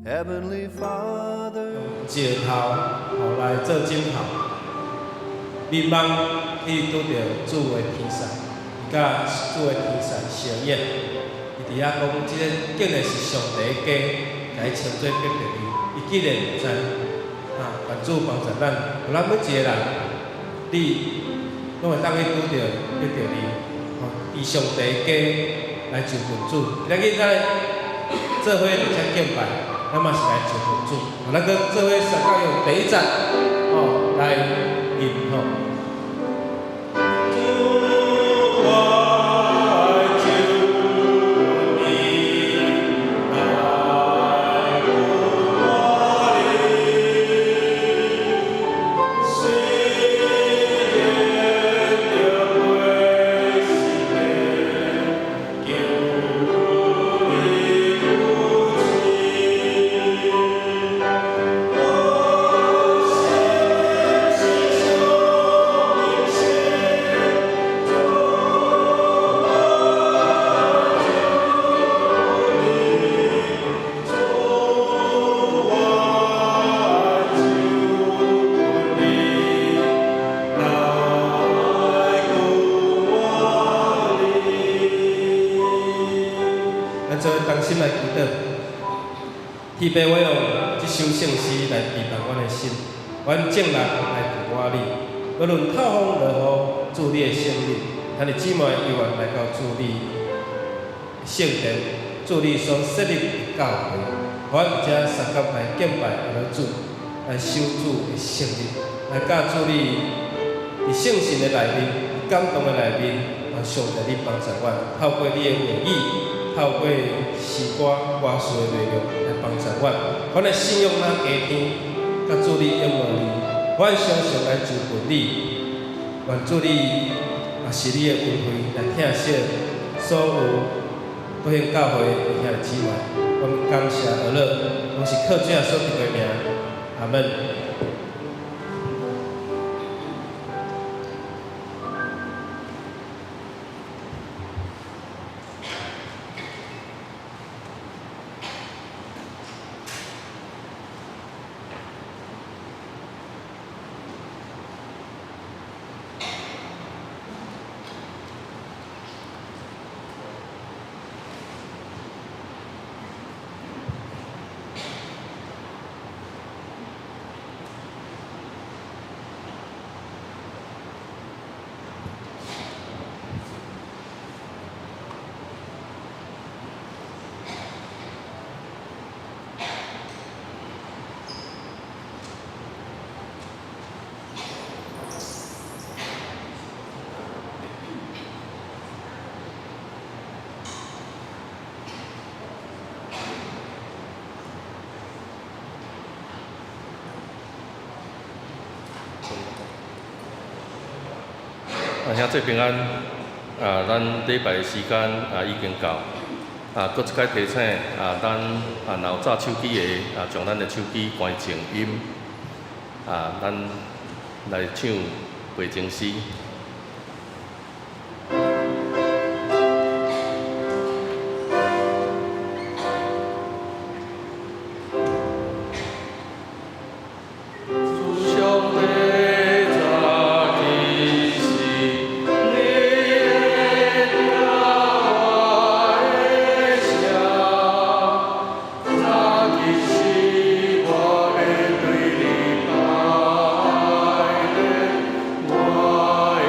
Heavenly Father. 用石頭吼來做枕頭，眠夢去拄著主的天使，伊佮主的天使相應。伊佇遐講，這个竟然是上帝的家，共伊稱做伯特利，伊竟然毋知。啊，願主幫助咱，予咱每一个人，你攏會當去拄著伯特利，吼，佇上帝的家來就近主。今仔日咱做伙佇遮敬拜，咱嘛是來就近主。咱閣做伙相共用第一節，吼來吟吼。主，我就近你，來顧我哩，雖然著袂是求你扶持。我心是上的主，我就你，主，我就你，來顧我哩。咱做伙同心來祈禱。天父，我用這首聖詩來陪伴阮的心，阮眾人來求我你，無論透風落雨，主你的聖靈，兄弟姊妹猶原來到主你聖殿，主你所設立的教會，阮遮相共來敬拜阿主，來守主的聖日，來佮主你佇聖神的內面，感動的內面，願上帝你幫助阮，透過你的話語，透過詩歌歌詞的內容來幫助阮，阮的信仰若加添，佮主你仰望你，阮常常來就近你，願主你也是你的恩惠來疼惜所有復興教會的兄弟姊妹，阮感謝阿樂，攏是靠主耶穌基督的名，阿門。啊，兄弟平安！啊，咱禮拜的時間啊已經到。啊，閣一擺提醒啊，咱啊若有紮手機的啊，將咱的手機關靜音。啊，咱來唱背景詩。主上帝早起時，你會聽我的聲。早起時，我欲對你拜禮，我的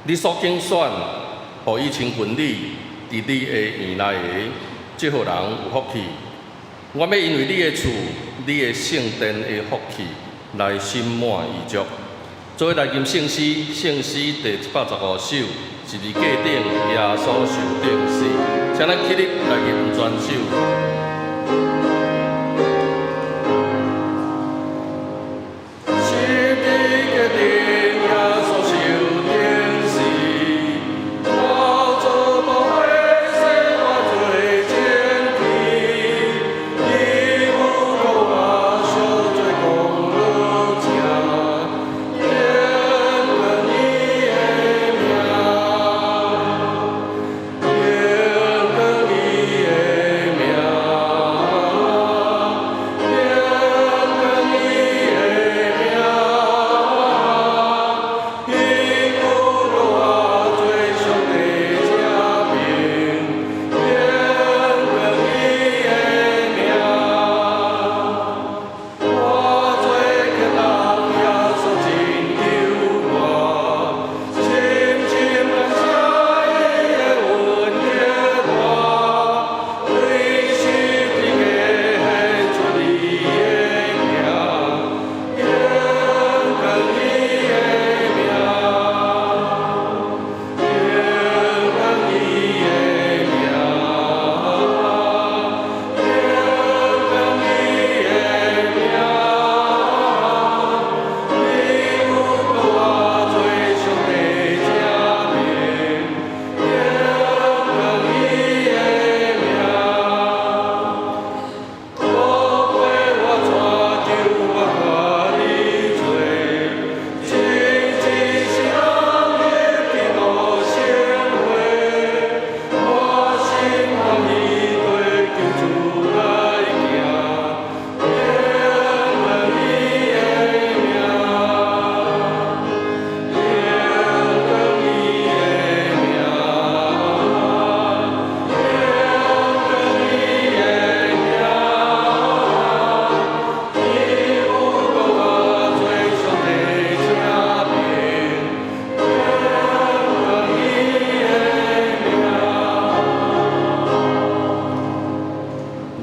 你所揀選，予伊親近你，佇你的院內的，這予人有福氣。我欲因為你的厝、你的聖殿的福氣，來心滿意足。做伙來吟聖詩，聖詩第115首，十字架頂耶穌受釘死，請咱起立來吟全首。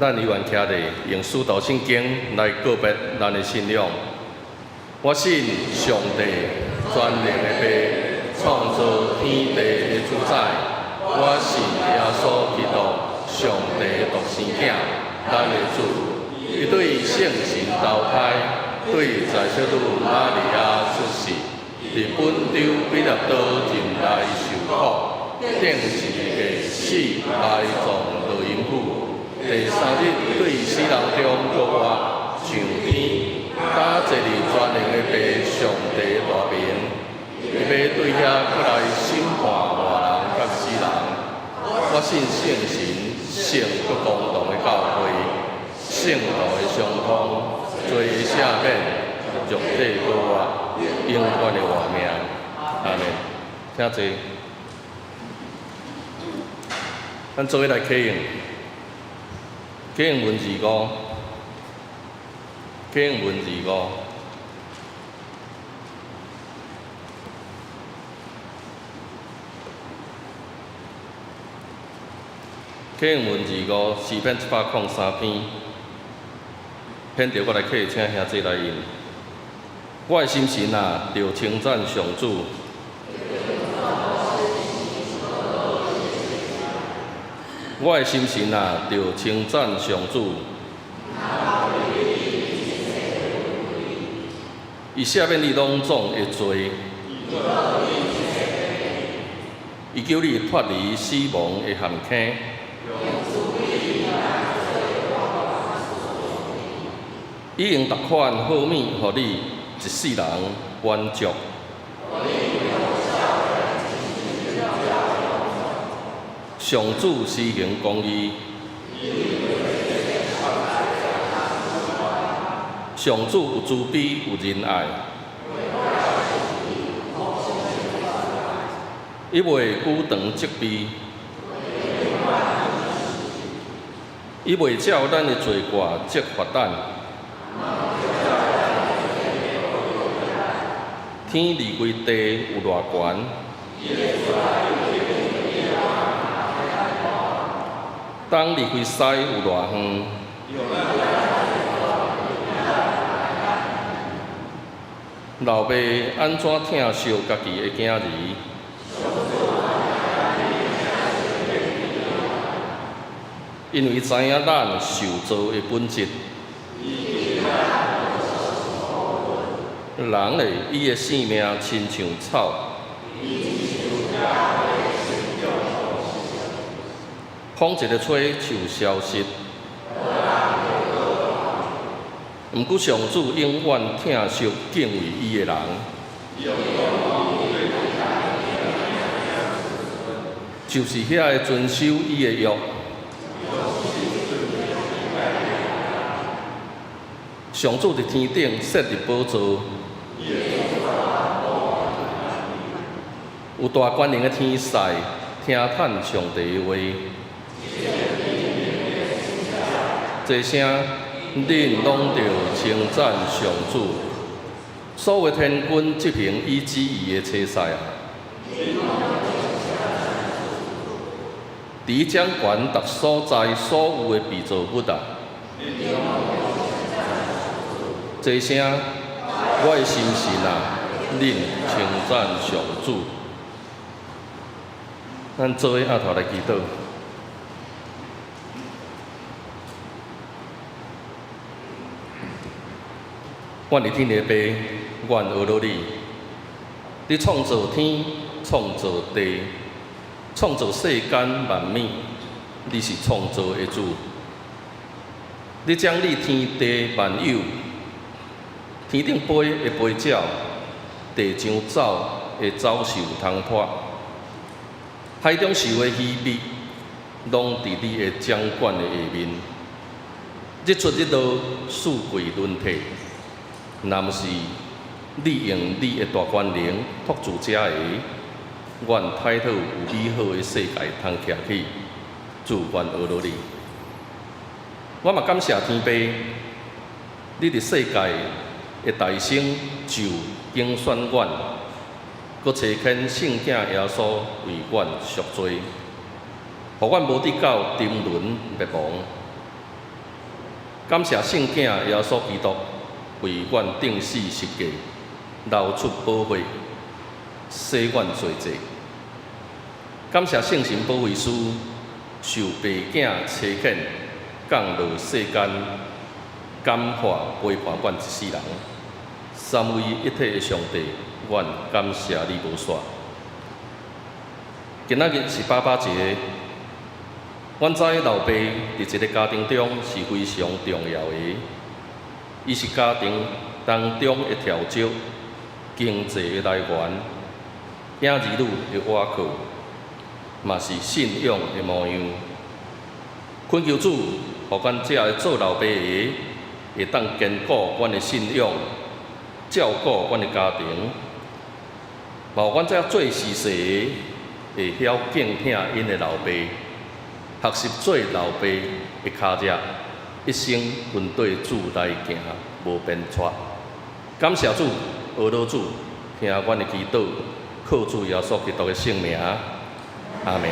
咱猶原徛咧，用使徒信經來告別咱的信仰。我信上帝全能的父，創造天地的主宰。我信耶穌基督，上帝的獨生囝，咱的主。伊對聖神投胎，對在聖女瑪利亞出世，佇本丟彼拉多任內受苦，釘十字架死，埋葬落陰府。第三日對死人中復活，上天，搭坐佇全能的父上帝大爿，伊欲對遐閣來審判活人佮死人。我信聖神、聖閣公同的教會，聖徒的相通，罪的赦免，肉體復活，永遠的活命。阿們，請坐。咱做伙來啟用。啟用文字五，啟用文字五，啟用文字五，詩篇103篇，編著我來啟，請兄弟來吟。我的心神啊，著稱讚上主。我的心神啊，著稱讚上主。伊赦免你攏總的罪，伊救你脫離死亡的陷坑。伊用逐款好物予你一世人滿足。上主施行公義，上主有慈悲有仁愛，伊袂久長責備，伊袂照咱的罪過責罰咱。天離開地有偌懸？东离开西有偌远？老爸按怎疼惜家己的囝兒？因為知影咱受造的本質。人咧，伊的性命親像草。風一个吹就消失。毋過上主永遠疼惜敬畏伊的人。就是遐个遵守伊的約。上主佇天頂設立寶座，有大權能的天使聽嘆上帝的話。這聲，恁攏著稱讚上主。所有天軍執行伊旨意的差使啊！佇掌權逐所在所有的被造物啊！這聲，我的心神啊，恁稱讚上主。咱做伙阿頭來祈禱。阮的天父爸，阮阿羅你，你創造天，創造地，創造世間萬物，你是創造的主。你掌理天地萬有，天頂飛的飛鳥，地上走的走獸通脫，海中游的魚物，攏佇你的掌管的下面。日出日落，四季輪替。若毋是你用你的大權能托住遮个，阮太討有美好的世界通徛起，主阮阿羅你。我嘛感謝天父，你佇世界的誕生就揀選阮，閣差遣聖子耶穌為阮贖罪，予阮無得到沉淪滅亡。感謝聖子耶穌基督為阮釘死十架，流出寶血，洗阮罪債。感謝聖神保惠師受父子差遣，降落世間，感化陪伴阮一世人。三位一體的上帝，阮感謝你無煞。今仔日是爸爸節，阮知老爸佇一个家庭中是非常重要的。伊是家庭當中的調節、經濟的來源、囝兒女的倚靠，嘛是信仰的模樣。懇求主，予阮這个做老爸的，會當堅固阮的信仰，照顧阮的家庭，嘛予阮這做婿婿的，會曉敬疼𪜶的老爸，學習做老爸的跤跡。一生跟綴主來行，無偏差。感謝主，阿羅主，聽阮的祈禱，靠主耶穌基督的聖名，阿們。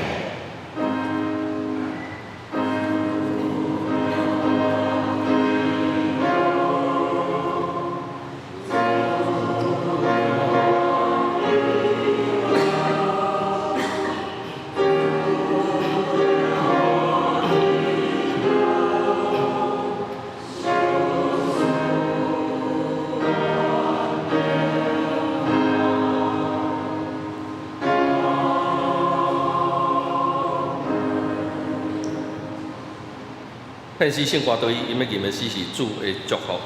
獻詩聖歌對伊，𪜶欲吟的詩是主的祝福。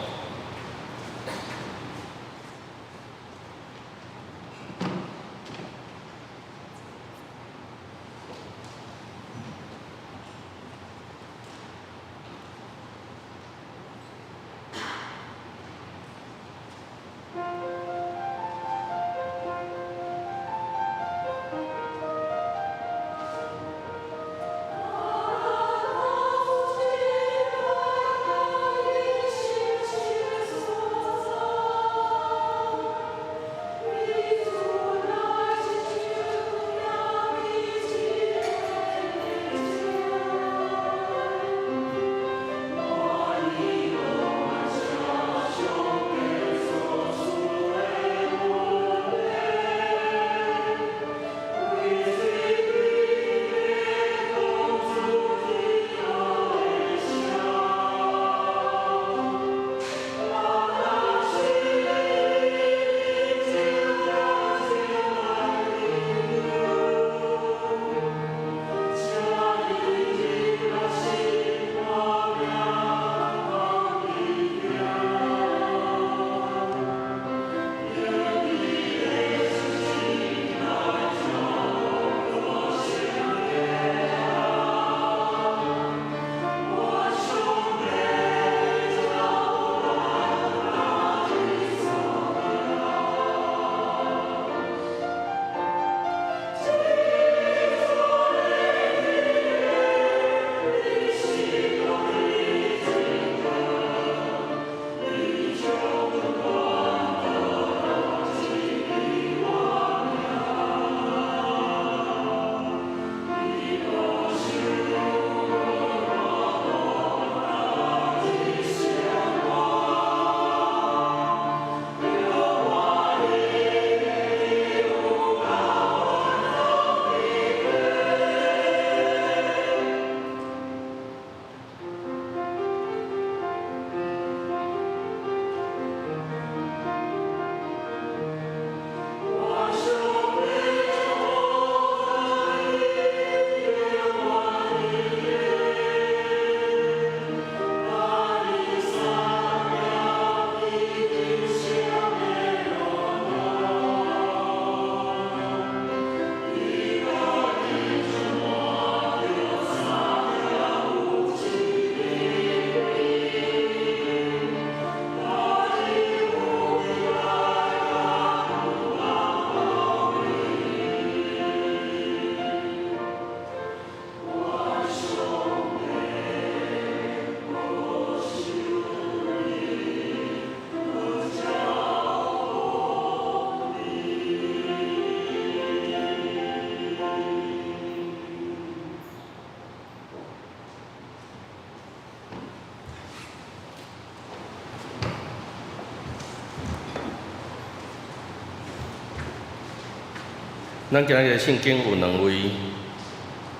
咱今日的聖經有兩位，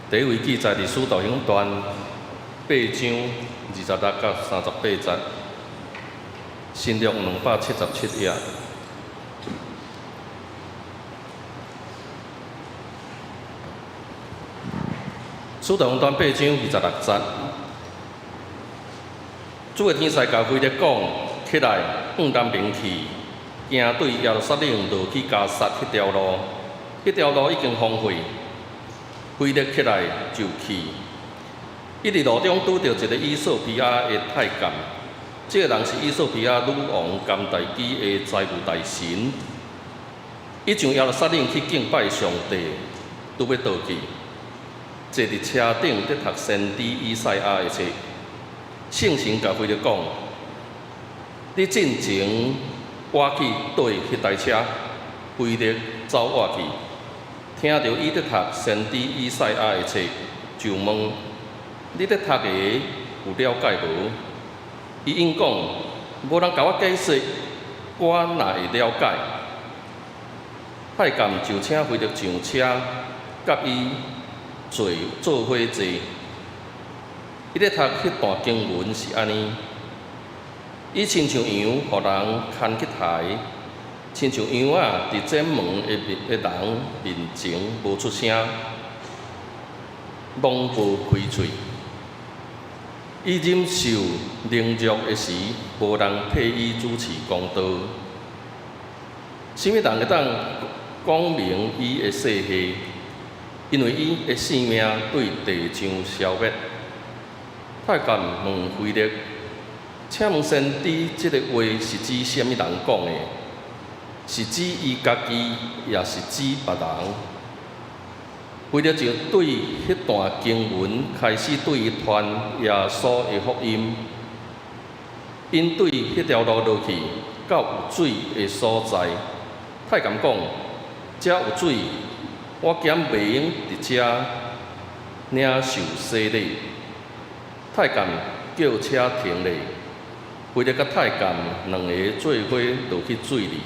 第一位記載佇《使徒行傳》8章26到38節，新約277頁。使徒行傳8章26節，主的天使共腓力講：起來，向南邊去，行對耶路撒冷落去迦薩彼條路，彼條路已經荒廢。腓力起來就去，伊佇路中拄著一个以索比亞的太監，這个人是以索比亞女王甘大基的財務大臣。伊上耶路撒冷去敬拜上帝，拄欲倒去，坐佇車頂咧讀先知以賽亞的冊。聖神共腓力講：你進前倚去綴彼台車。腓力走倚去，聽著伊咧讀先知以賽亞的冊，就問：你咧讀的有了解無？伊應講：無人共我解釋，我哪會了解？太監就請腓力上車，佮伊坐做伙坐。伊咧讀彼段經文是按呢：伊親像羊，予人牽去刣；親像羊仔佇剪毛的面的人面前無出聲，攏無開喙。伊忍受凌辱的時，無人替伊主持公道。啥物人會當講明伊的世系？因為伊的性命對地上消滅。太監問腓力：請問先知這个話是指啥物人講的？是指伊家己，抑是指別人？腓力就對彼段經文開始對伊傳耶穌的福音。𪜶對彼條路落去，到有水的所在。太監講：遮有水，我敢袂用佇遮領受洗禮。太監叫車停咧，腓力佮太監兩个做伙落去水裡，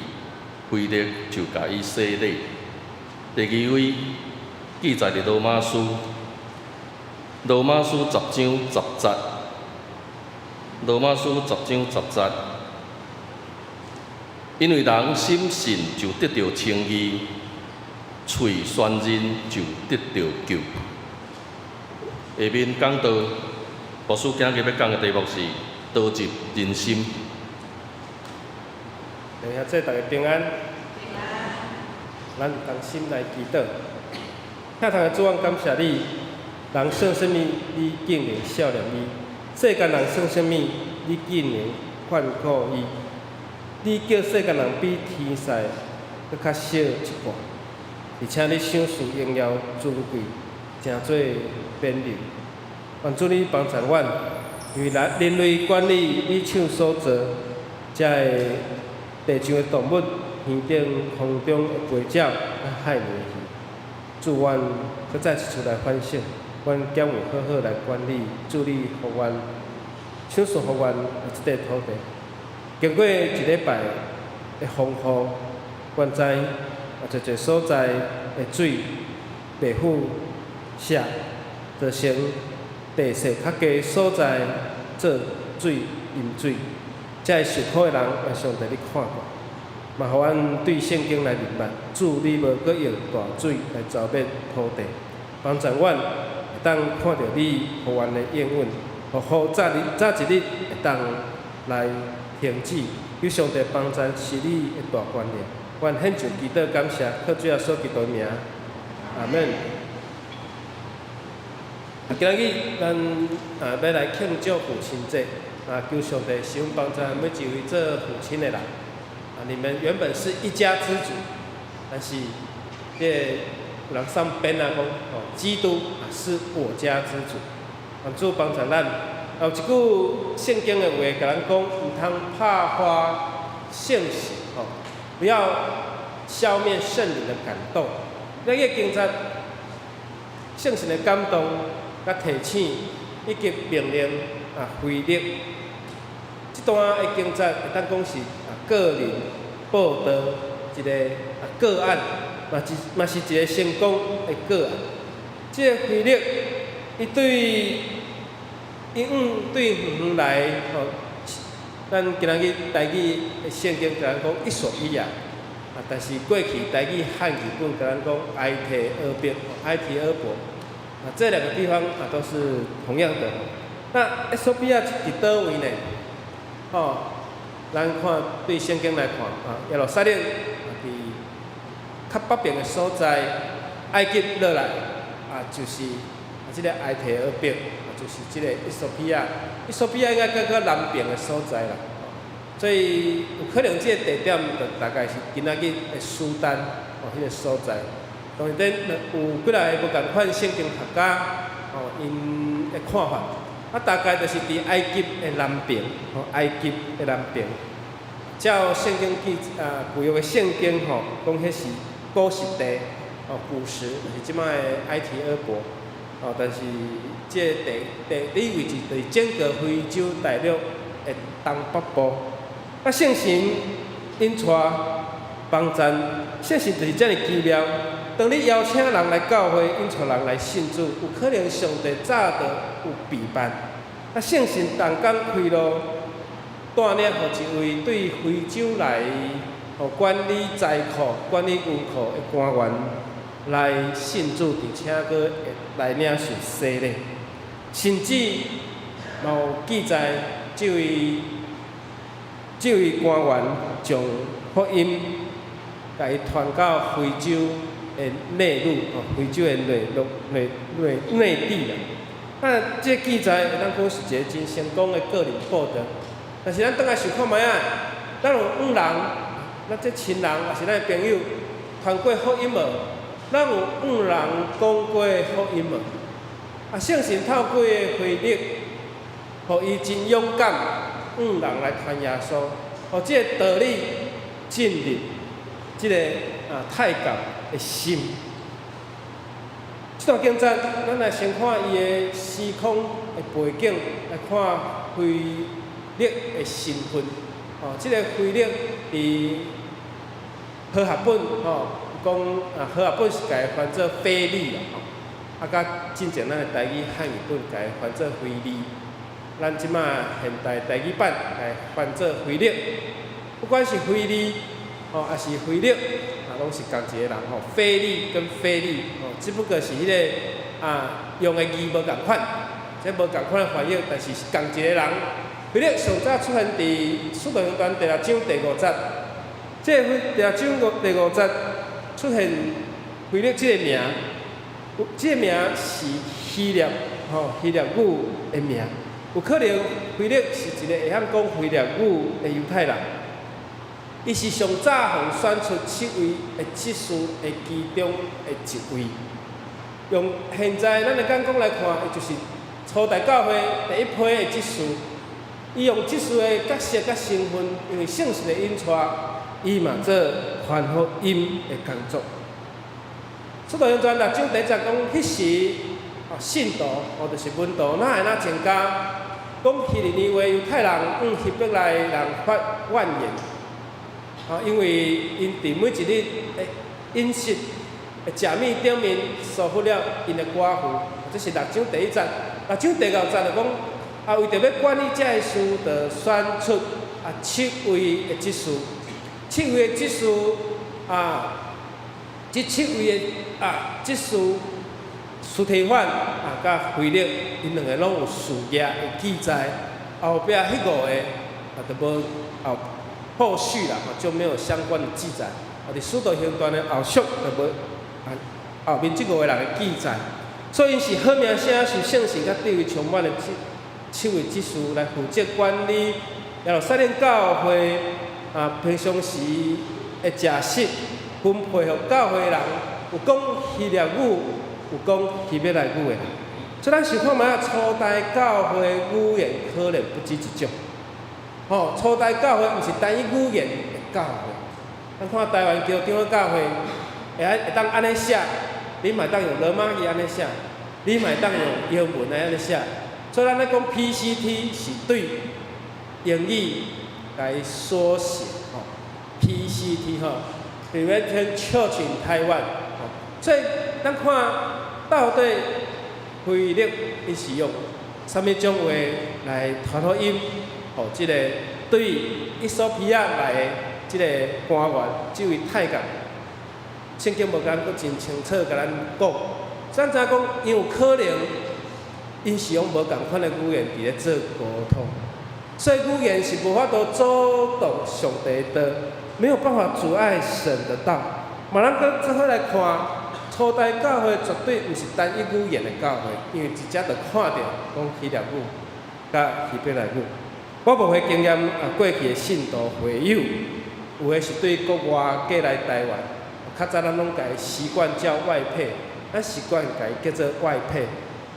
腓力就共伊洗禮。第二位記載佇羅馬書，羅馬書十章十節，羅馬書十章十節，因為人深信就得著稱義，喙宣認就得著救。下面講到牧師今日欲講的題目是刀入人心。弟兄姊妹大家平安。咱同心來祈禱。天父的主，阮感謝你，人算啥物，你竟然惜念伊；世間人算啥物，你竟然看顧伊。你叫世間人比天使閣較小一半，而且你賞賜榮耀尊貴，成做勉勵。願主你幫助阮，因為人人類管理你手所造，遮个地上的動物、天頂空中的飛鳥、佮海裡的魚。主，阮閣再一次來反省，阮敢有好好來管理，主你予阮賞賜予阮的這塊土地。經過一禮拜的風雨，阮知有濟濟所在的水袂赴瀉，造成地勢較低所在做水淹水，遮个受苦的人，願上帝你看顧，嘛予阮對聖經來明白，主你無閣用大水來澆滅土地，幫助阮會當看著你予阮的應允，予雨早日早一日會當來停止，求上帝幫助是你的大權力。阮獻上祈禱感謝，靠主耶穌基督的名，阿門。今仔日咱欲來慶祝父親節，求上帝賜福幫助每一位做父親的人。你們原本是一家之主，但是這个有人送鞭仔講，哦，基督是我家之主。主幫助咱。有一句聖經的話，共咱講，毋通拍破聖神，吼，不要消滅聖靈的感動。咱個經節，聖神的感動、佮提醒以及命令腓力，這段的經節會當講是個人報道一个個案。嘛是一个成功的個案。這个腓力，伊對伊往對遠遠來吼，咱今仔日台語的聖經共咱講衣索比亞，啊，但是過去台語漢語本共咱講埃提俄別，埃提俄伯，啊，這兩個地方啊都是同樣的。那衣索比亞佇佗位呢？吼，咱看對聖經來看啊，耶路撒冷啊，佇較北邊的所在，埃及落來啊，就是啊，這个埃提俄別，啊，就是這个衣索比亞，衣索比亞應該閣較南邊的所在啦。所以有可能這个地點就大概是今仔日的蘇丹哦，彼个所在。當然，有幾若个無仝款聖經學家哦，𪜶的看法，啊，大概就是佇埃及的南邊，吼，埃及的南邊。照聖經記啊，舊約的聖經吼，講彼是古實地，哦，古實就是這擺的埃提俄伯，哦，但是這个地理位置佇整個非洲大陸的東北部。啊，聖神引帶幫贊，聖神就是遮爾奇妙。當你邀請人來教會，引帶人來信主，有可能上帝早就有備辦。啊，聖神同工開路，帶領予一位對非洲來予管理財庫、管理銀庫的官員來信主，並且閣會來領受洗禮。甚至嘛有記載，這位官員將福音共伊傳到非洲的內陸，哦，非洲的內陸、內地啦。啊，這個記載會當講是一個真成功的個人報導。但是咱轉來想看覓仔，咱有向人，咱這親人抑是咱的朋友傳過福音無？咱有向人講過福音無？啊，聖神透過腓力，予伊真勇敢，向人來傳耶穌，予這个道理進入這个啊太監的心。這段經節，咱來先看伊的時空的背景，來看腓力的身份。哦，這个腓力佇和合本吼講啊，和合本是共伊翻做腓利啦，吼，啊，佮進前咱的台語漢語本共伊翻做腓利，咱這馬現代台語版共伊翻做腓力。不管是腓利吼，抑是腓力，啊，攏是仝一个人吼。腓利跟腓力吼，只不過是彼个啊用的字無仝款，這無仝款的翻譯，但是是仝一個人。腓力上早出現佇《使徒行傳》第六章第五節，這个第六章第五節出現腓力這個名，這個名是希臘吼希臘語的名，有可能腓力是一個會曉講希臘語的猶太人。伊是上早予選出七位的執事的其中的一位。用現在咱的眼光來看，伊就是初代教會第一批的執事。伊用執事的角色佮身份，因為聖神的引帶，伊嘛做傳福音的工作。使徒行傳六章第一節講，彼時哦信徒哦就是門徒，哪會哪增加？講希利尼話猶太人向希伯來人發怨言，啊，因為𪜶佇每一日的飲食的食物頂面疏忽了𪜶的寡婦。這是六章第一節，六章第五節就講，啊，為著欲管理這个事，就選出啊七位的執事，七位的執事啊，這七位的啊執事，司提反啊，佮腓力，𪜶兩个攏有事業的記載，後壁彼五个啊，就無後後續啦，就沒有相關的記載。啊，佇使徒行傳的後續就無啊後面這五個人的記載。所以是好名聲，是聖神佮智慧充滿的七位執事來負責管理耶路撒冷教會啊，平常時的食食分配予教會人，有講希臘語，有講希伯來語的。所以咱想看覓仔，初代教會語言可能不止一種。吼，初代教會毋是單一語言的教會。咱看台灣基督長老教會，會當按呢寫，你嘛會當用羅馬字按呢寫，你嘛會當用英文來按呢寫。所以咱咧講 PCT 是對英語來縮寫，吼，PCT 吼， Presbyterian Church in Taiwan。所以咱看到底腓力伊是用啥物種話來傳福音，予這个對衣索比亞來的這个官員，這位太監，聖經無講閣真清楚共咱講。咱知影講，伊有可能，𪜶是用無仝款的語言佇咧做溝通，所以語言是無法度阻擋上帝的道，沒有辦法阻礙神的道。嘛，咱閣做伙來看，初代教會絕對毋是單一語言的教會，因為直接就看著講希臘語佮希伯來語。我牧會經驗啊，過去的信徒會友，有的是對國外過來台灣，較早咱攏共伊習慣叫外配，咱習慣共伊叫做外配，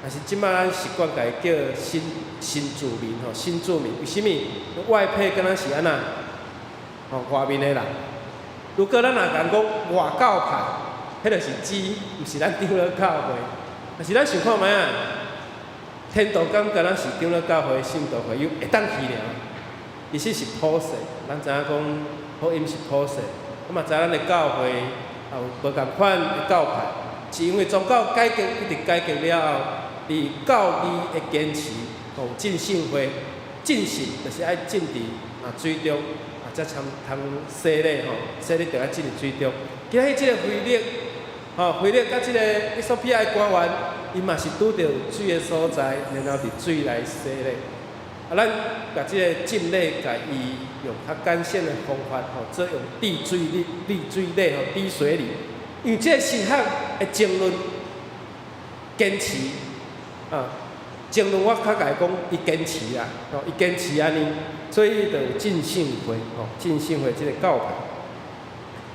但是這擺咱習慣共伊叫新住民吼，新住民。為啥物？外配敢若是按怎？吼，外面的人。如果咱若共講外教派，彼就是指毋是咱長老教會。但是咱想看覓仔？天道感敢若是長老教會信徒會友會當去爾，其實是普世。咱知影講福音是普世，啊嘛知咱的教會也有無仝款的教派，是因為宗教改革一直改革了後，佇教義的堅持，吼浸信會，浸信就是愛浸佇啊水中，啊才通通洗禮吼，洗禮就愛浸佇水中。今仔日這个腓力，吼腓力佮這个衣索比亞的官員，伊嘛是拄著水的所在，然後佇水來洗禮。啊，咱共這个浸禮，共伊用較簡省的方法，吼，做用滴水禮、滴水禮吼，滴水禮。因為這個神學的爭論堅持，啊，爭論我較共伊講，伊堅持啦，吼，伊堅持按呢，所以就有浸信會，吼，浸信會這个教派。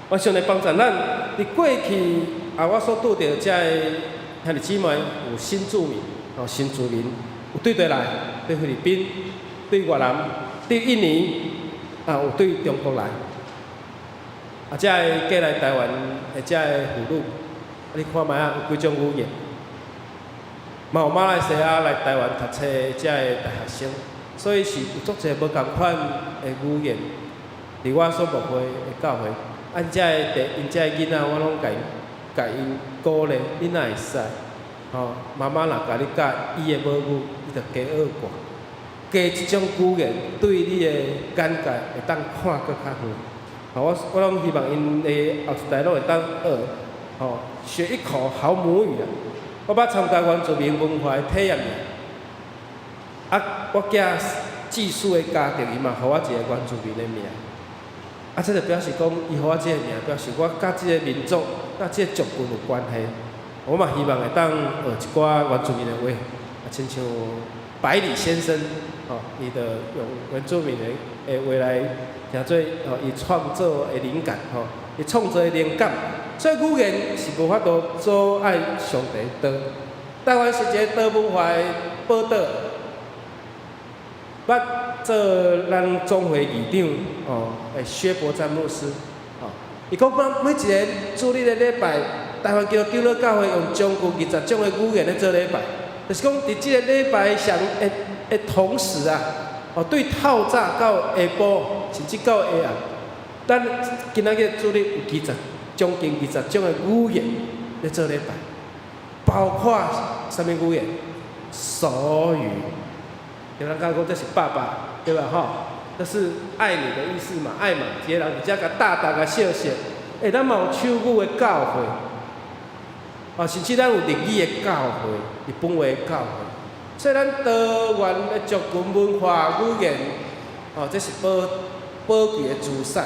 我上帝幫助咱，佇過去啊，我所拄著遮个兄弟姊妹有新住民，吼，新住民有對佗來，對菲律賓、對越南、對印尼，啊，有對中國來。啊，遮个過來台灣的遮个婦女，啊，你看覓仔有幾種語言？嘛有馬來西亞來台灣讀冊的遮个大學生，所以是有足濟無仝款的語言，佇我所牧會的教會，啊，𪜶遮个弟，𪜶遮个囡仔，我攏共共𪜶鼓勵，你若會使，吼，媽媽若共你教伊的母語，你就加學寡，加這種語言對你的眼界會當看閣較遠。吼，我攏希望𪜶的後一代攏會當學，吼，學一口好母語啊！我捌參加原住民文化的體驗，啊，我囝寄宿的家庭，伊嘛予我一個原住民的名，啊，這就表示講，伊予我這个名，表示我佮這个民族、佮這个族群有關係。我嘛希望會當學一寡原住民的話，啊，親像百里先生，吼，伊就用原住民的話來聽做吼，伊創作的靈感，吼，伊創作的靈感。所以語言是無法度阻礙上帝的道。台灣是一个多文化的寶島。捌做咱總會議長哦，薛伯贊牧師，吼，伊講講每一个主日的禮拜，台灣基督長老教會用將近20種的語言咧做禮拜，就是講佇這个禮拜上的的同時啊，哦，對透早到下晡，甚至到下暗，咱今仔日主日有將近二十種的語言咧做禮拜，包括啥物語言？手語。有人講講這是爸爸，對吧？吼，這是愛你的意思嘛，愛嘛，一个人佇遮共搭搭共笑笑。欸，咱嘛有手語的教會，啊，甚至咱有日語的教會、日本話的教會。所以咱多元的族群文化語言，哦，這是寶寶貴的資產。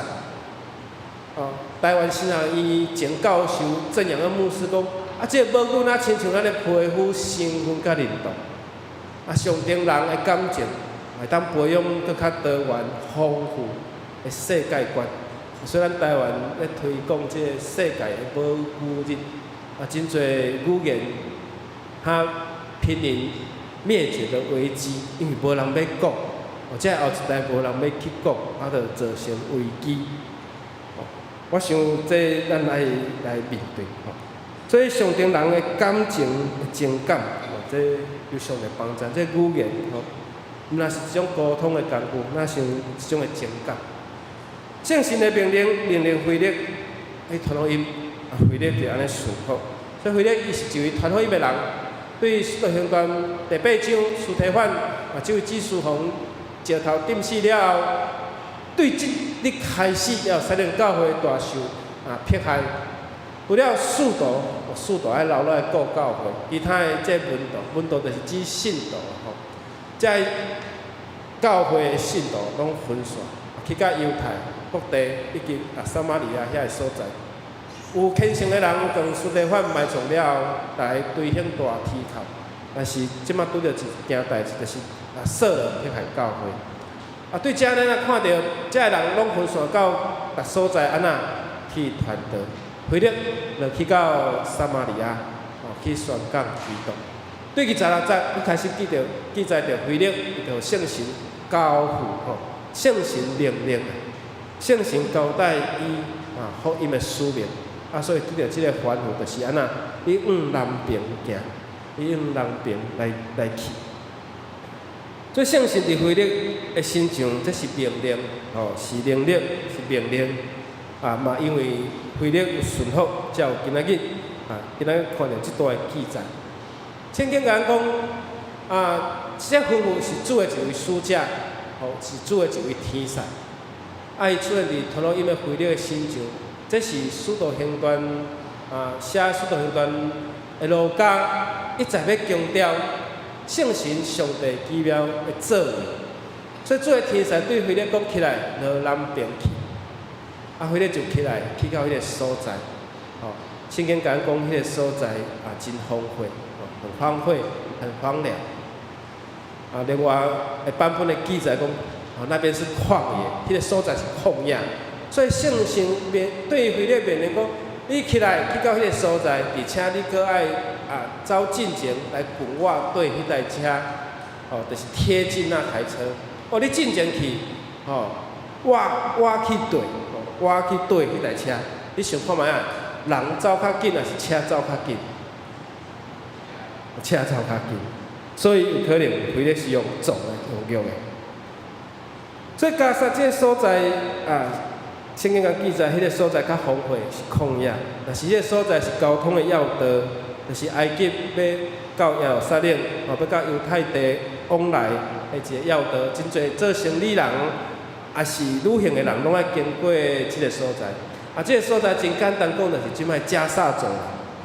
哦，台灣神學院前教授鄭陽恩牧師講，啊，這个母語若親像咱的皮膚成分佮認同。啊，上頂人的感情會當培養閣較多元豐富的世界觀。所以咱台灣咧推廣這个世界的母語日，啊，真濟語言較瀕臨滅絕的危機，因為無人欲講，哦，這後一代無人欲去講，啊，就造成危機。我想這咱愛來面對吼。所以上頂人的感情的情感，哦，這有上帝幫助，這語言吼，毋若是一種溝通的工具，若是一種的情感。聖神的命令，命令腓力去傳福音，啊，腓力就按呢順服。所以腓力伊是一位傳福音的人，對使徒行傳第八章司提反啊，這位祭司予石頭釘死了後，對這日開始耶路撒冷教會大受迫害。除了使徒，使徒愛留落來顧教會，其他的這門徒，門徒就是指信徒吼。這教會的信徒攏分散，去到猶太各地以及撒瑪利亞遐个所在。有虔誠的人將司提反埋葬了後，來堆興大鐵釦。但是這馬拄著一件代誌，就是掃羅迫害教會。對這咱啊看著，這个人攏分散到逐所在，按怎去傳道？腓力就去到撒瑪利亞，去宣講基督。對26節，伊開始記載著腓力伊就聖神交付吼，聖神命令，聖神交代伊福音的使命。所以拄著這個吩咐就是按怎，你往南邊行，你往南邊來去。所以聖神佇腓力的身上，這是命令，吼，是能力，是命令。嘛因為腓力有順服，才有今仔日看著這段的記載。聖經共咱講，這吩咐是主的一位使者，吼，是主的一位天使。伊出現佇傳福音的腓力的身上，這是使徒行傳寫使徒行傳的路加一再欲強調聖神上帝奇妙的作為。所以主的天使對腓力講起來，落南邊去。腓力就起來，去到彼個所在，吼，聖經共咱講，彼個所在真荒廢，很荒廢，很荒涼。另外的版本的記載講，那邊是曠野，彼個所在是曠野。所以聖神面對腓力命令講，你起來去到彼個所在，而且你閣愛走進前來跟我對彼台車，就是貼近那台車。你進前去，我去對。我去對彼台車，你想看覓啊？人走較緊，抑是車走較緊？車走較緊，所以有可能腓力是用撞的，用踅的。所以迦薩這个所在聖經共記載，彼個所在較荒廢，是曠野。但是彼個所在是交通的要道，就是埃及欲到耶路撒冷，欲到猶太地往來的一個要道，真濟做生理人。抑是旅行的人，攏愛經過這个所在。這个所在真簡單講，就是這擺加薩走廊，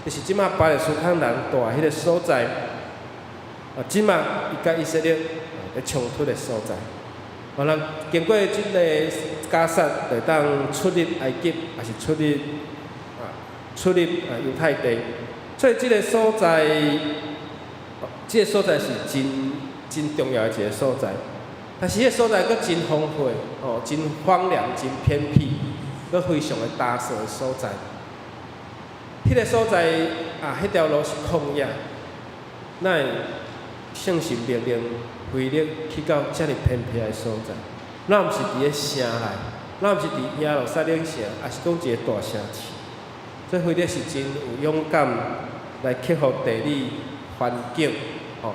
就是這擺巴勒斯坦人蹛彼个所在。這擺伊佮以色列咧衝突的所在。咱經過這个加薩，就會當出入埃及，抑是出入猶太地。所以這个所在，這个所在是真真重要的一个所在。但是彼个所在閣真荒廢，真荒涼、真偏僻，閣非常的焦燥的所在。彼個所在彼條路是曠野，哪會聖神命令腓力去到遮爾偏僻的所在？若毋是佇咧城內，若毋是佇耶路撒冷城，抑是講一個大城市。所以腓力是真有勇敢來克服地理環境，吼。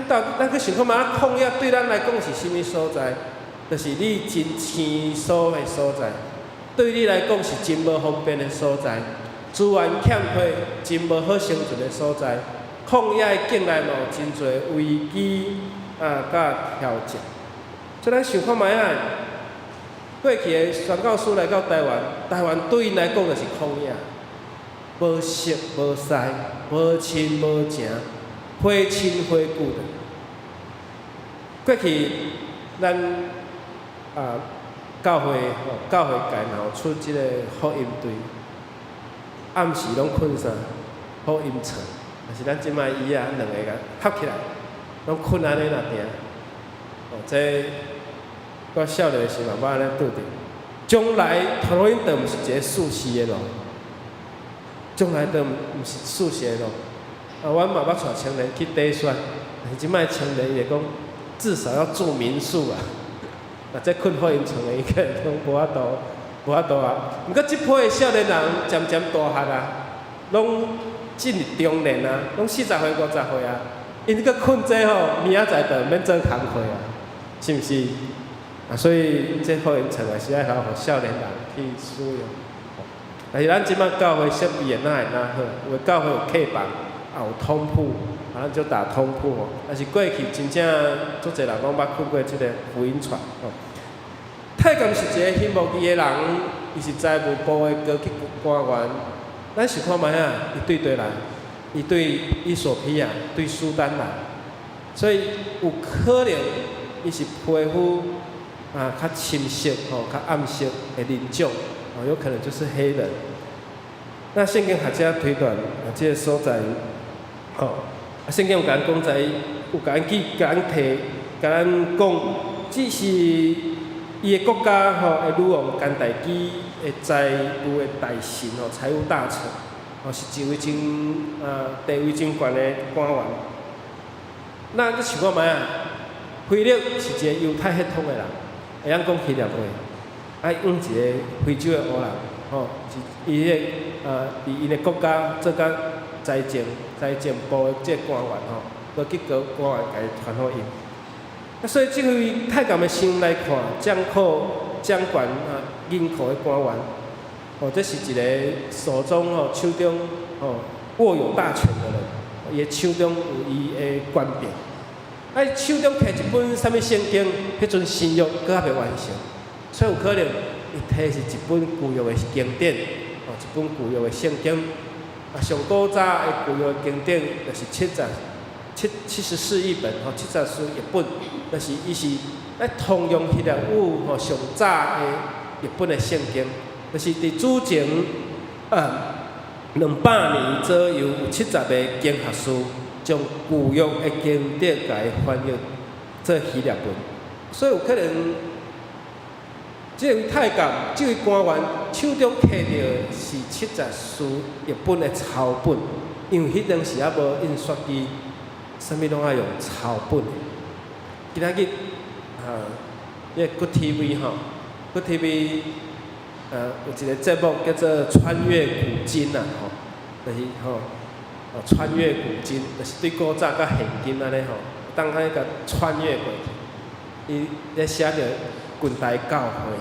到咱去想看覓，曠野對咱來講是啥物所在？就是你真生疏的所在，對你來講是真無方便的所在，資源欠缺，真無好生存的所在。曠野的境內嘛有真濟危機佮挑戰。所以咱想看覓啊？過去的宣教師來到台灣，台灣對𪜶來講就是曠野，無色無勢，無親無情，非親非故的。過去咱教會吼，教會界若有出這个福音隊，暗時攏睏啥？福音床，但是咱這擺椅仔兩个共合起來，攏睏按呢爾定。這我少年時嘛捌按呢拄著。將來傳福音就毋是一個舒適的路，將來就毋是舒適的路。阮嘛捌帶青年去短宣，但是這擺青年伊會講，至少要住民宿啊。這睏福音床的應該攏無法度，無法度啊。毋過這批的少年人漸漸大漢啊，攏進入中年啊，攏40歲、50歲啊，𪜶閣睏這吼，明仔載就毋免做工課啊，是毋是？所以這福音床也是愛留予少年人去使用。但是咱這擺教會設備會哪會哪好？有的教會有客房，也有通鋪，啊，咱就打通鋪吼。但是過去真正足濟人攏捌看過這個福音船吼。太監是一個興貿易的人，伊是財務部的高級官員。咱想看覓啊？伊對佗來？伊對衣索比亞、對蘇丹來，所以有可能伊是皮膚啊較深色吼、較暗色的人種，哦，有可能就是黑人。那聖經學者推斷啊，這個所在，吼，啊，聖經有共咱講在，有共咱記、共咱提、共咱講，只是伊的國家吼的女王甘大基的財務的大臣吼，財務大臣，吼，是一位真啊地位真懸的官員。那你想看覓啊？腓力是一個猶太血統的人，會曉講希臘話，愛用一個非洲的黑人，吼，是伊彼個啊，佇𪜶的國家做甲財政部的這個官員吼，閣結果官員共伊傳予𪜶。啊，所以這位太監的身份來看，掌庫掌權啊銀庫的官員，吼，這是一個手中吼手中吼握有大權的人，伊的手中有伊的權柄。啊，伊手中提一本啥物聖經，彼陣新約閣猶未完成，所以有可能伊提是一本舊約的經典，吼，一本舊約的聖經。啊，上古早的舊約經典就是74譯本，吼，74譯本，就是伊是咧通用希臘語吼上早的譯本的聖經，就是佇主前啊200年左右，有70個經學士將舊約的經典共伊翻譯做希臘文，所以有可能這位太監、這位官員手中提著的是七十士譯本的抄本，因為彼當時猶無印刷機，啥物攏愛用抄本。今仔日啊，彼個 Good TV 吼，Good TV 有一個節目叫做《穿越古今》啊，吼，就是吼，哦，穿越古今，就是對古早佮現今按呢吼，當按呢共穿越過去。伊咧寫著近代教會，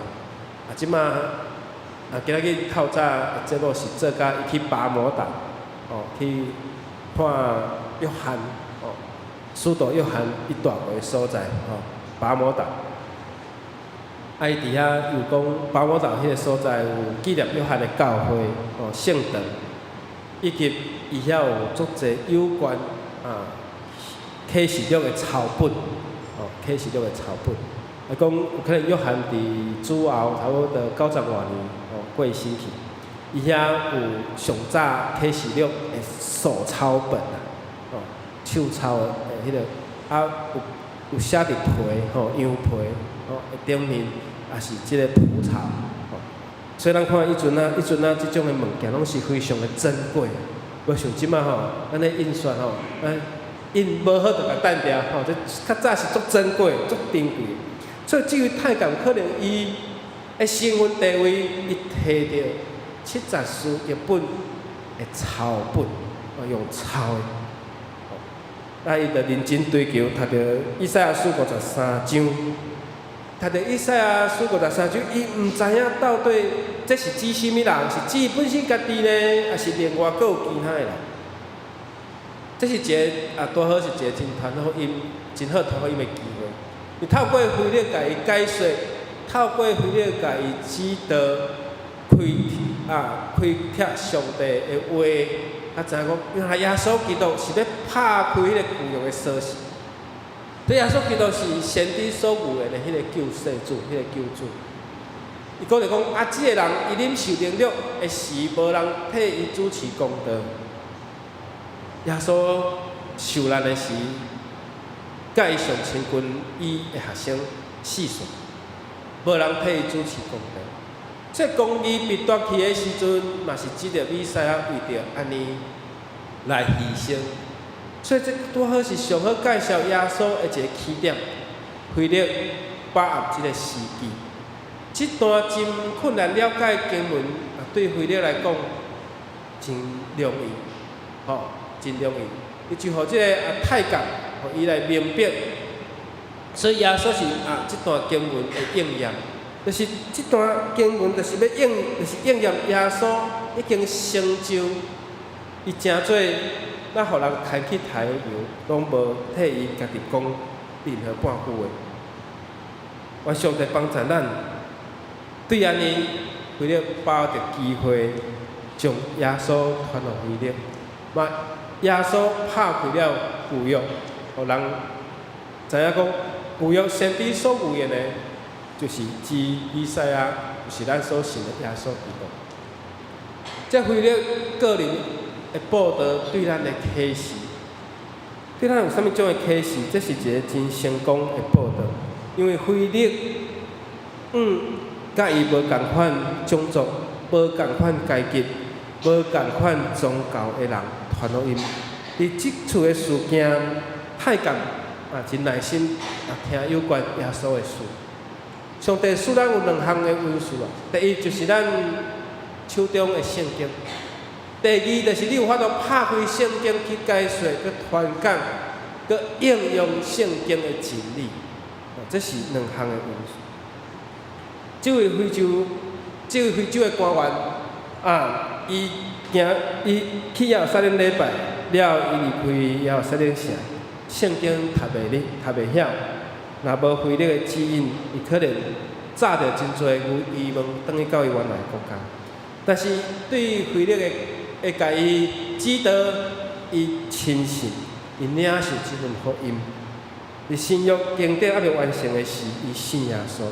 啊，這馬啊，今仔日透早的節目是做甲伊去拔摩島，哦，去看約翰，哦，使徒約翰伊蹛過的所在，吼，拔摩島。啊，伊佇遐有講拔摩島彼個所在有紀念約翰的教會，哦，聖堂，以及伊遐有足濟有關啊啟示錄的抄本，哦，啟示錄的抄本。啊，講有可能約翰佇主後差不多九十外年，哦，過身去，伊遐有上早啟示錄的手抄本啊，哦，手抄的彼個，啊有有寫佇皮，吼，羊皮，吼，頂面也是這個蒲草，吼，所以咱看彼陣啊，彼陣啊，這種的物件攏是非常的珍貴，無像這馬吼，咱咧印刷吼，咱印無好就共擲掉，吼，這較早是足珍貴、足珍貴。所以這位太監可能伊的身份地位，伊提著七十士譯本的抄本，哦，用抄的。啊，伊就認真追求，讀著以賽亞書五十三章，讀著以賽亞書五十三章，伊毋知影到底這是指啥物人，是指伊本身家己呢，抑是另外閣有其他的人？這是一個啊，拄好是一個真傳福音、真好傳福音的機會。伊透過腓力共伊解說，透過腓力共伊指導開啊開拓上帝的話，啊知影講原來耶穌基督是欲拍開彼個舊約的鎖匙。這耶穌基督是先知所預言的彼個救世主，彼個救主。伊閣就講啊，這個人伊領受凌辱的時，無人替伊主持公道。耶穌受難的時，佮伊上親近伊的學生四歲，無人替伊主持公道。這公義被奪去的時陣，嘛是指著彌賽亞為著按呢來犧牲。所以這拄好是上好介紹耶穌的一個起點，腓力把握這個時機。這段真困難了解經文，啊，對腓力來講真容易，吼，真容易。伊就予這個啊太監，予伊來明白。所以耶穌是啊，這段經文的應驗。就是這段經文，就是欲應，就是應驗耶穌已經成就，伊成做咱予人牽去刣的羊，攏無替伊家己講任何半句話。願上帝幫助咱，對按呢，腓力把握著機會，將耶穌傳予腓力。嘛，耶穌拍開了舊約，予人知影講舊約先知所預言的，就是指彌賽亞，就是咱所信的耶穌基督。這腓力個人的報道對咱的啟示，對咱有啥物種的啟示？這是一个真成功的報道，因為腓力佮伊無仝款種族、無仝款階級、無仝款宗教的人傳福音。佇這次的事件，太監啊真耐心啊聽有關耶穌的事。上帝賜咱有兩項的恩賜啊，第一就是咱手中的聖經，第二就是你有法度拍開聖經去解說、去傳講、去應用聖經的真理，這是兩項的恩賜。這位非洲的官員啊，伊行伊去耶路撒冷禮拜了，伊離開耶路撒冷城，聖經讀袂入，讀袂曉。若無腓力的指引，伊可能紮著真濟疑問，轉去到伊原來國家。但是對腓力的會共伊指導，伊親信，伊領受這份福音。佇新約經典猶未完成的時，伊信耶穌，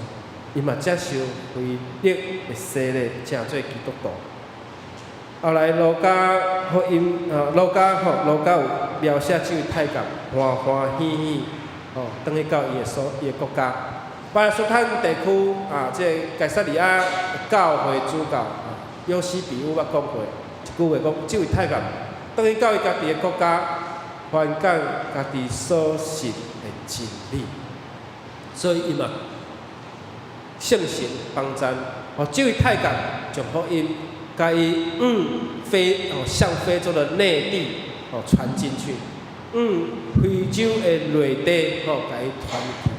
伊嘛接受腓力的洗禮，成做基督徒。後來路加福音啊，路加吼，路加有描寫這位太監歡歡喜喜吼，轉去到伊的國家。巴勒斯坦地區啊，這個該撒利亞教會主教約西比烏捌講過一句話，講這位太監轉去到伊家己的國家，傳講家己所信的真理，所以伊嘛聖神幫贊，予這位太監將福音，共伊往非哦向非洲的內地哦傳進去，往非洲的內地吼共伊傳去。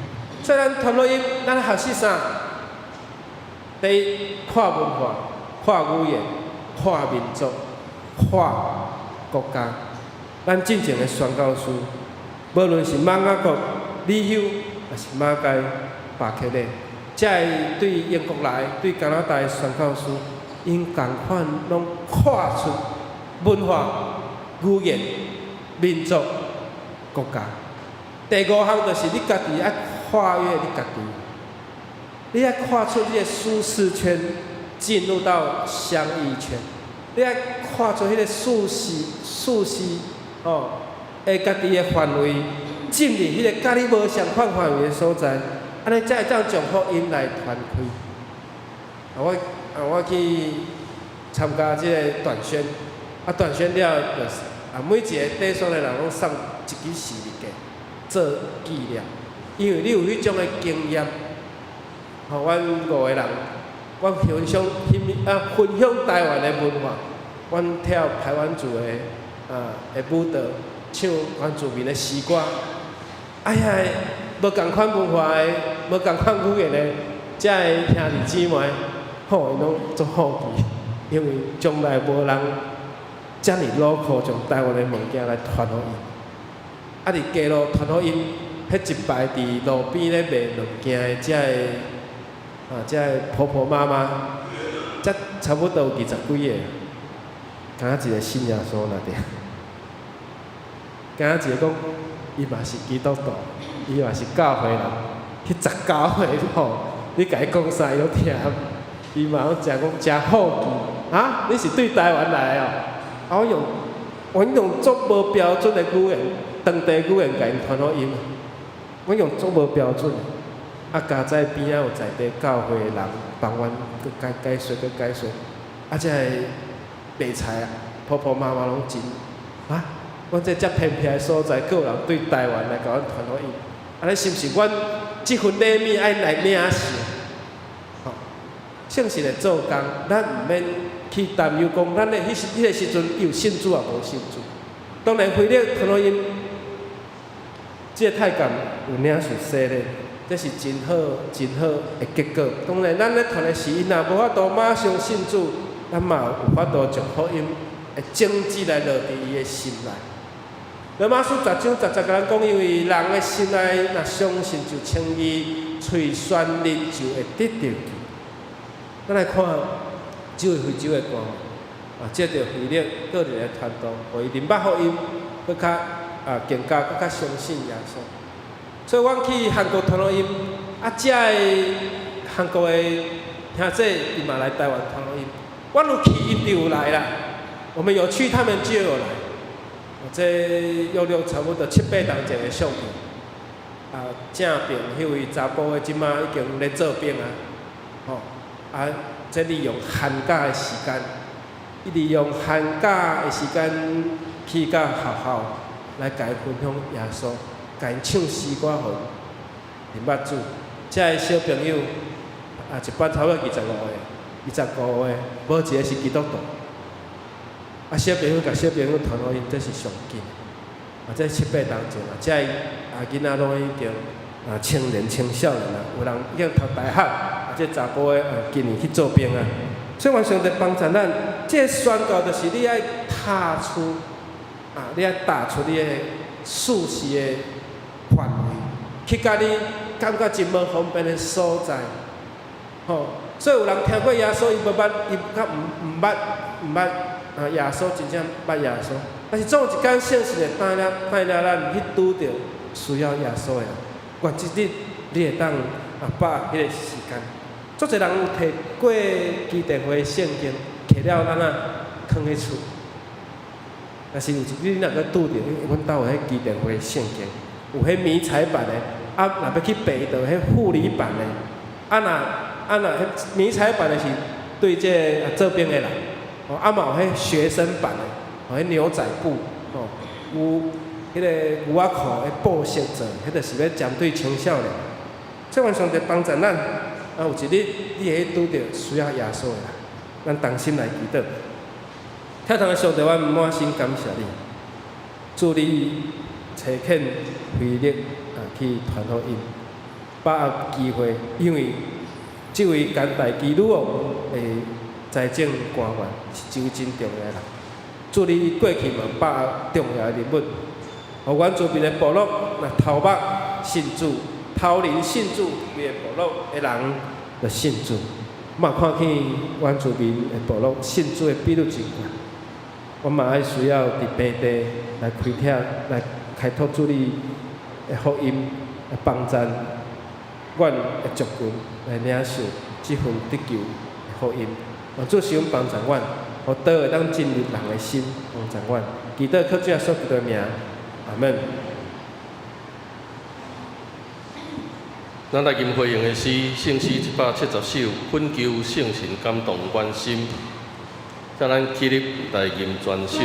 所以咱傳福音，咱學習啥？第一，跨文化、跨語言、跨民族、跨國家。咱進前的宣教士，無論是瑪雅國、里休，抑是馬偕、巴克禮，這个對英國來、對加拿大的宣教士，𪜶仝款攏跨出文化、語言、民族、國家。第五項就是你家己愛跨越你家己，你愛跨出你的舒適圈，進入到相異圈。你愛跨出彼个舒適吼，的家己的範圍，進入彼个佮你無相仝範圍的所在，按呢才會當將福音來傳開。啊，我去參加這个短宣，啊，短宣了就是啊，每一個短宣的人攏送一支十字架做紀念，因為你有彼種的經驗。吼，阮五個人，阮分享啊，分享台灣的文化，阮跳排灣族的啊的舞蹈，唱原住民的詩歌。啊，遐个無仝款文化的、無仝款語言的，遮个兄弟姊妹，吼，𪜶攏足好奇，因為從來無人遮爾 local 將台灣的物件來傳予𪜶。啊，佇街路傳福音，彼一排佇路邊咧賣物件的遮个啊，遮个婆婆媽媽，才差不多有二十幾個，敢若一个信耶穌爾對。敢若一个講，伊嘛是基督徒，伊嘛是教會人，彼19歲吼，你共伊講啥伊攏聽，伊嘛攏誠講誠好奇，啊，你是對台灣來的哦？啊，我用足無標準的語言，當地語言共𪜶傳福音，我用足無標準。啊，佳哉邊仔有在地教會的人幫阮閣解解說，閣解說。啊，這个賣菜啊，婆婆媽媽攏真啊，阮這遮偏僻的所在，閣有人對台灣來共阮傳福音，按呢是毋是阮這份禮物愛來領受？吼，聖神會做工，咱毋免去擔憂講，咱的彼時彼个時陣伊有信主抑無信主。當然，腓力傳福音，這个太監有領受洗禮。這是真好、真好的結果。當然，咱咧傳的時，𪜶若無法度馬上信主，咱嘛有法度將福音的種子來落佇伊的心內。羅馬書10章10節共咱講，因為人的心內若相信就稱義，喙宣認就會得著救。咱來看這位非洲的官員，啊，藉著腓力個人的傳道，予伊認捌福音，閣較啊更加閣較相信耶穌。所以，阮去韓國傳福音，啊，遮的韓國的兄弟伊嘛來台灣傳福音。阮有去，𪜶就有來啦。我們有去，他們就有來。這約略差不多七八冬前的相片。啊，正邊彼位查埔的，這馬已經咧做兵啊。吼，啊，這利用寒假的時間，伊利用寒假的時間去到學校來共𪜶分享耶穌，共𪜶唱詩歌予𪜶認捌主。遮的小朋友啊，一班差不多25個，25個，無一個是基督徒。啊，小朋友共小朋友傳福音，這是上緊。啊，這七八冬前啊，遮的啊囡仔攏已經啊青年青少年啊，有人已經讀大學，啊，這查埔的啊今年去做兵啊。所以，願上帝幫助咱，這個宣告就是你愛踏出啊，你愛踏出你的舒適的範圍，去共你感覺真無方便的所在，吼。所以有人聽過耶穌，伊無捌，伊較毋捌啊耶穌，真正捌耶穌。但是總有一工聖神會帶領帶領咱去拄著需要耶穌的人，願這日你會當啊把握彼個時間。足濟人有提過基甸會聖經，提了咱啊囥佇厝。但是有一日你若閣拄著，阮兜有彼基甸會聖經，有彼迷彩版的，啊，若欲去爬就彼護理版的，啊若彼迷彩版的是對這個做兵的人，哦，啊嘛有彼學生版的，哦，彼牛仔布，哦，有彼個牛仔褲的布色做，彼就是欲針對青少年。這願上帝幫助咱，啊，有一日你會拄著需要耶穌的人，咱同心來祈禱。天堂的上帝，阮滿心感謝你，主你差遣腓力啊去傳福音，把握機會，因為這位甘大基女王的財政官員是一位真重要的人。主你過去嘛把握重要的人物，予原住民的部落若頭目信主，頭人信主，規个部落的人就信主。嘛看見原住民的部落信主的比率真懸。我嘛愛需要佇平地來開拓、來開拓主你的福音，來幫助阮的族群來領受這份得救的福音。願主聖靈幫助阮，予道會當進入人的心，幫助阮。祈禱靠主耶穌基督的名，阿門。咱來吟回應的詩，聖詩170首，懇求聖神感動阮心。請咱起立來吟全首。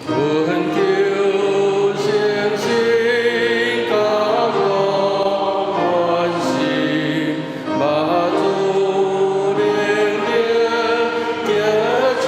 懇求聖神感動阮心，望主靈靈潔淨。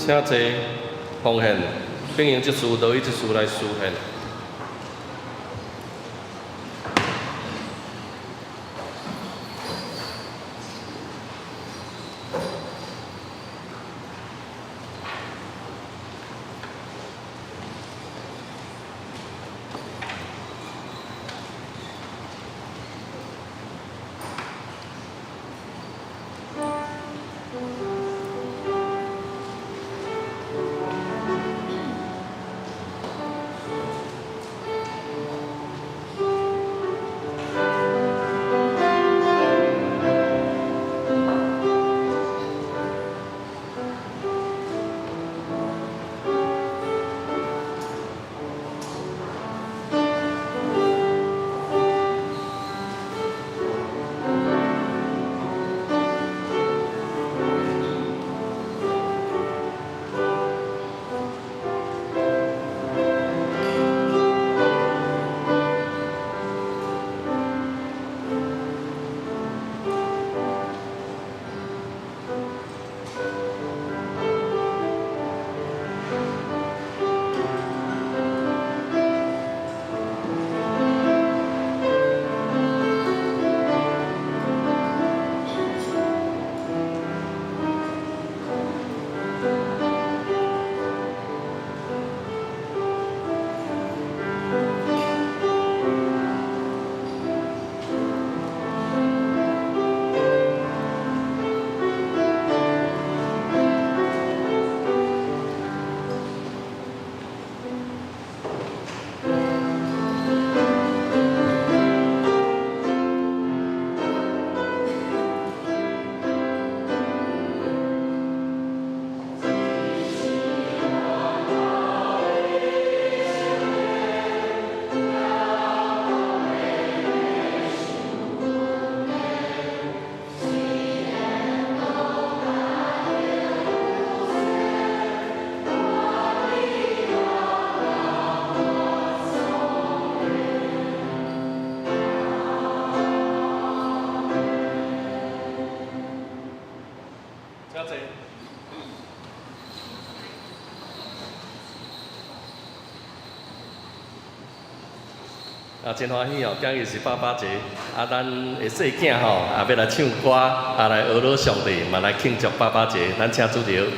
請坐，奉獻，並用執事羅伊執事來司獻。請坐。啊，真歡喜哦！今日是爸爸節，啊，咱的細囝吼，啊，欲來唱歌，啊，來呵咾上帝，嘛來慶祝爸爸節。咱請主持。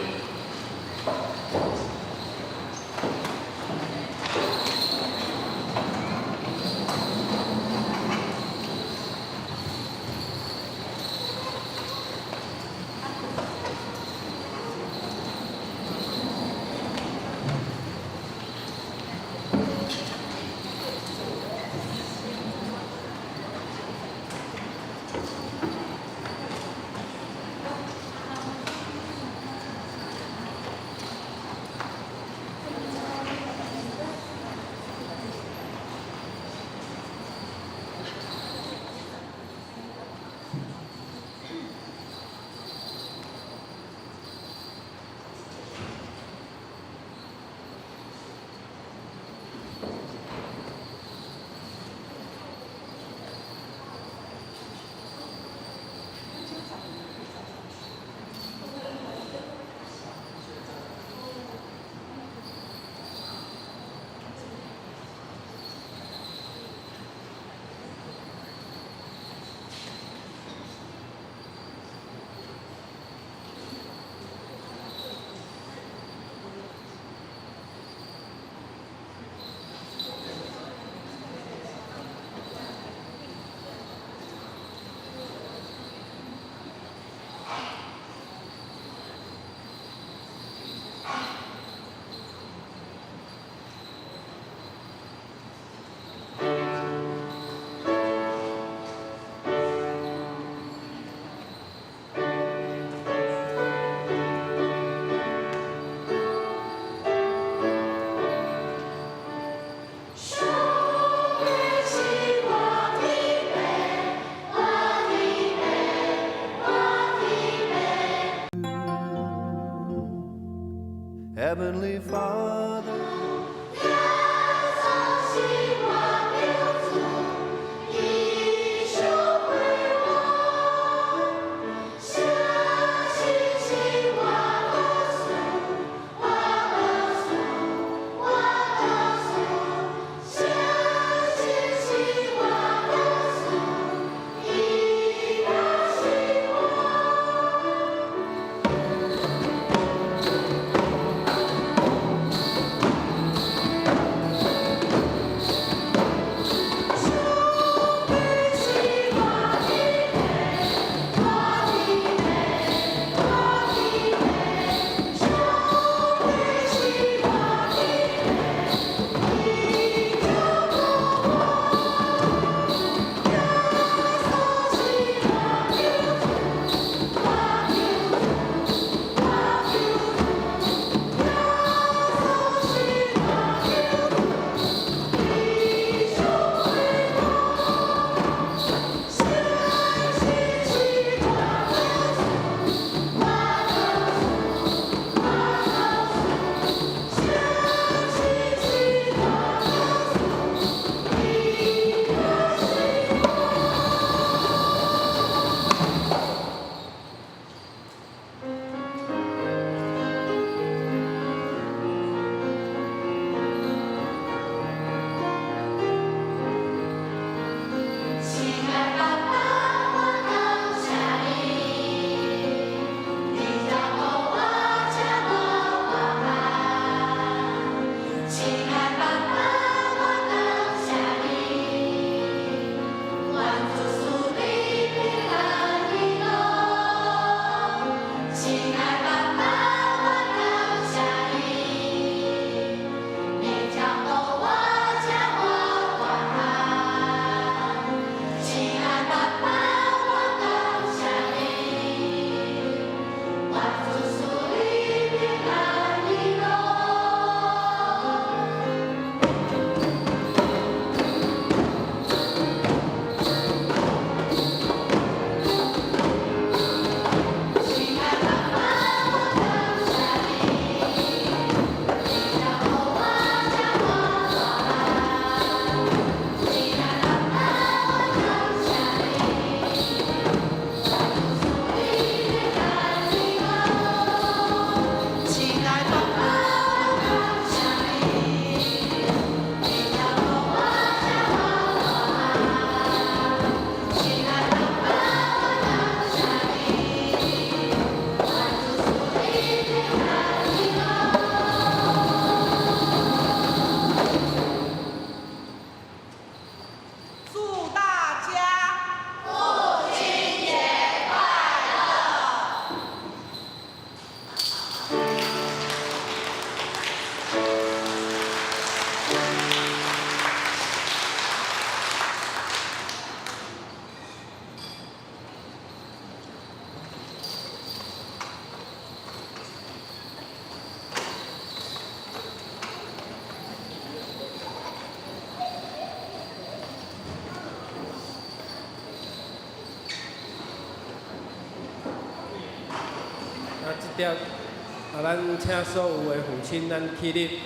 點，啊，咱請所有的父親咱起立，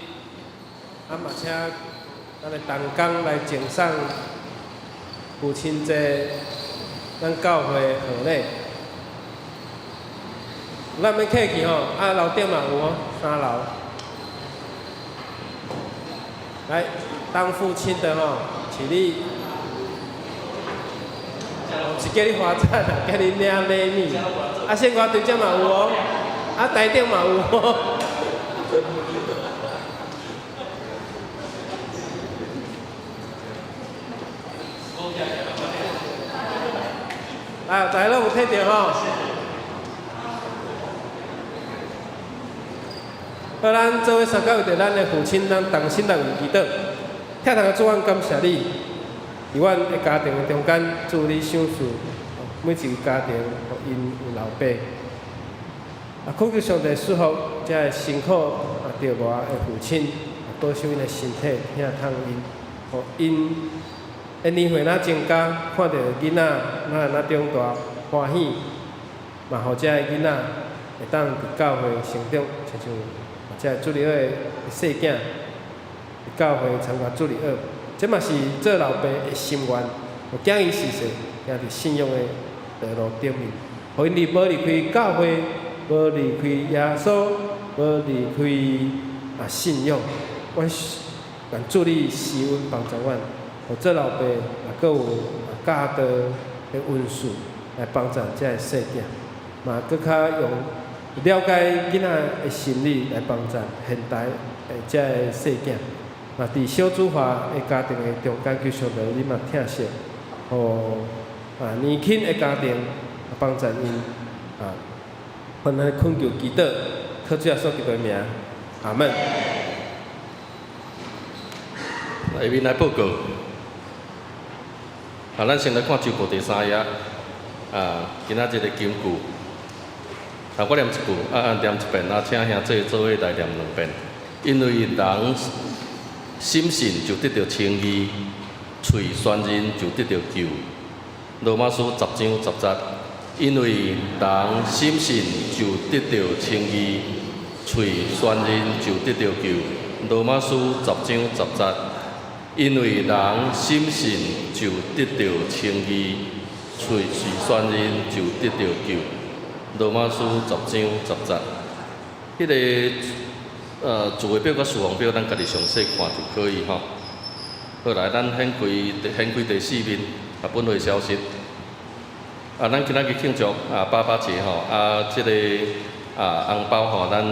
啊嘛請咱的同工來贈送父親節咱教會的賀禮。咱免客氣吼，啊樓頂嘛有哦，三樓。來，當父親的吼，起立。是叫你罰站啊，叫你領禮物。啊，聖歌隊這嘛有哦，啊，台頂嘛有哦。啊，大家攏有提著吼。好，咱做伙相佮為著咱的父親，咱同心來為祈禱。疼痛的主，阮感謝你，佇阮的家庭的中間，主你賞賜每一个家庭，予𪜶有老爸。啊，懇求上帝賜福這个辛苦啊著勞的父親，保守𪜶的身體，疼痛𪜶，予𪜶的年歲若增加，看著囡仔若若長大歡喜，嘛予這个囡仔會當佇教會成長，親像這个主日學的細囝，佇教會參加主日學，這嘛是做老爸的心願，予囝兒自細行佇信仰的道路頂面，予𪜶無離開教會，無離開耶穌，無離開啊信仰。阮願主你施恩幫助阮，予做老爸也閣有教導的恩賜來幫助這個細囝，嘛閣較用了解囡仔的心理來幫助現代的這个細囝。嘛，佇小主華的家庭的中間，求上帝你嘛疼惜，予啊年輕的家庭幫助𪜶啊，阮來懇求祈禱，靠主耶穌基督的名，阿門。下面來報告。啊，咱先來看周報第三頁。啊，今仔日的金句。啊，我念一句，啊，念一遍，啊，請兄弟做伙來念兩遍。因為人審訊就得著稱義，喙宣認就得著救。羅馬書10章10節。因為人審訊就得著稱義，喙宣認就得著救。羅馬書10章10節。因為人審訊就得著稱義，喙宣認就得著救。羅馬書10章10節。彼个聚會表佮事奉表，咱家己詳細看就可以吼。好來，咱掀開第四面，啊，本會消息。啊，咱今仔日慶祝啊爸爸節吼，啊，這个啊紅包吼，咱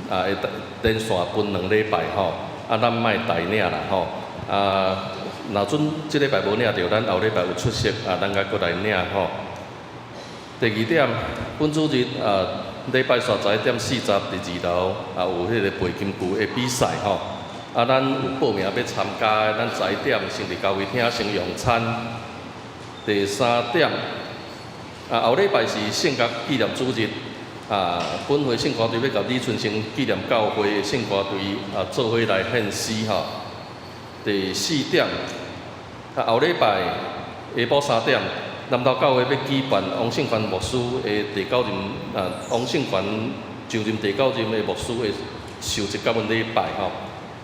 啊會連續分兩禮拜吼，啊，咱莫代領啦吼。啊，若準這禮拜無領著，咱後禮拜有出席啊，咱閣閣來領吼。第二點，本主日啊，禮拜三11點40佇二樓啊有彼个背金句的比賽吼。啊，咱有報名欲參加的，咱11點先佇教會廳先用餐。第三點，啊後禮拜是聖樂紀念主日，啊本會聖歌隊欲佮李春生紀念教會的聖歌隊啊做伙來獻詩吼。第四點，啊後禮拜下晡3點，南投教會欲舉辦王勝權牧師的第九任啊，王勝權就任第九任的牧師的受職感恩禮拜吼。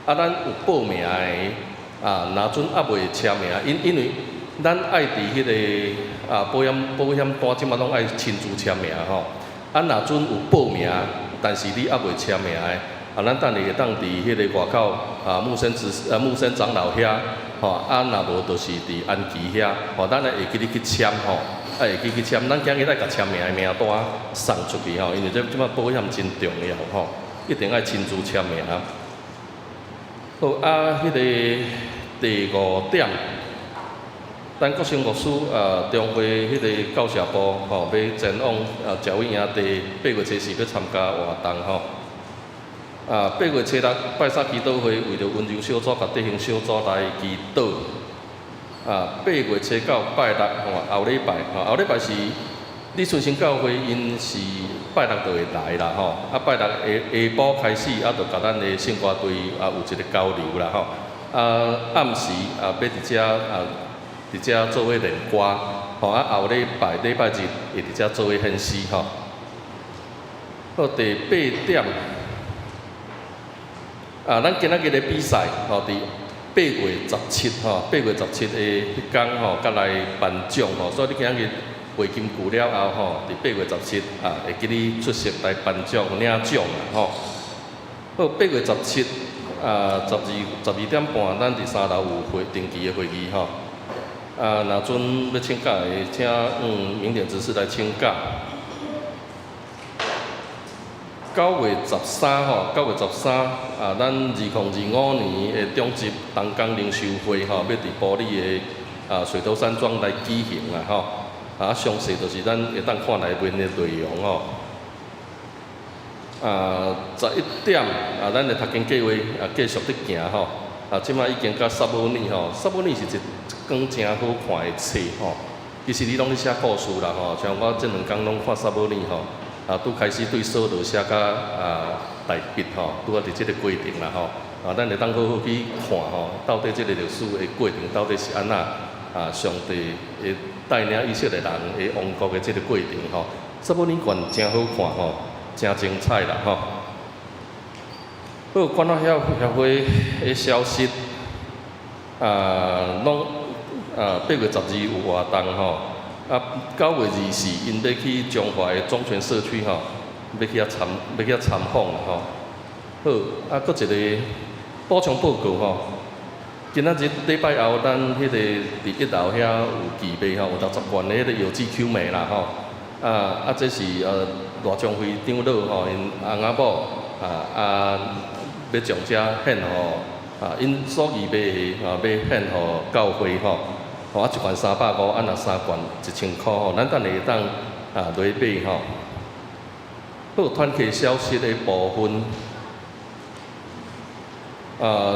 啊，咱有報名的啊，若準猶未簽名，因為咱愛佇彼个啊保險單，這馬攏愛親自簽名吼。啊，若準有報名，但是你猶未簽名的，啊，咱等下會當佇彼个外口啊，牧師執啊牧師長老遐。吼，啊，若無就是佇安琪遐，吼，咱會記你去簽吼，啊，會記去簽，咱今日愛共簽名的名單送出去吼，因為這這擺保險真重要吼，一定愛親自簽名。好，啊，彼个第五點，咱國生牧師啊，中會彼个教社部吼，欲前往啊，食尾營地8月初4欲參加活動吼。啊，8月初6拜三祈禱會，為著溫柔小組佮德興小組來祈禱。啊，8月初9拜六吼，後禮拜吼，後禮拜是李春生教會，𪜶是拜六就會來啦吼。啊，拜六下下晡開始，啊，就佮咱的聖歌隊啊有一個交流啦吼。啊，暗時啊，欲佇遮啊，佇遮做伙練歌，吼啊，後禮拜禮拜日會佇遮做伙獻詩吼。好，第八點，啊，咱今仔日的比賽吼，佇八月十七吼，八月十七的彼工吼，閣來頒獎吼，所以你今仔日會金句了後吼，佇八月十七啊，會記你出席來頒獎領獎啦吼。好，八月十七啊，12點半，咱佇三樓有會定期的會議吼。啊，若準欲請假的，請明點執事來請假。9月13吼，九月十三啊，咱2025年的中集同工靈修會吼，欲佇埔里的啊水頭山莊來舉行啦吼。啊，詳細就是咱會當看內面的內容吼。啊，11點啊，咱的讀經計劃啊繼續佇行吼。啊，這擺已經到撒母耳吼，撒母耳是一本誠好看的冊吼。其實你攏咧寫故事啦吼，像我這兩工攏看撒母耳吼。啊，拄開始對掃羅寫甲啊大筆吼，拄仔佇這個過程啦吼。啊，咱會當好好去看吼，到底這個歷史的過程到底是按怎啊？上帝會帶領以色列人的王國的這個過程吼，撒母耳卷誠好看吼，誠精彩啦吼。好，關愛協會的消息啊，攏啊8月12有活動吼。啊，9月24，𪜶欲去彰化的忠泉社區吼，欲去遐參訪吼。好，啊，閣一个補充報告吼。今仔日禮拜後，咱彼个佇一樓遐有預備吼，有60罐的彼个藥劑 Q 酶啦吼。啊啊，這是賴張輝長老吼，𪜶翁仔某啊啊，欲將這獻予啊，𪜶所預備的啊，欲獻予教會吼。吼，啊，一罐350，啊，若三罐1000箍吼，咱等下會當啊來買吼。好，團契消息的部分，啊，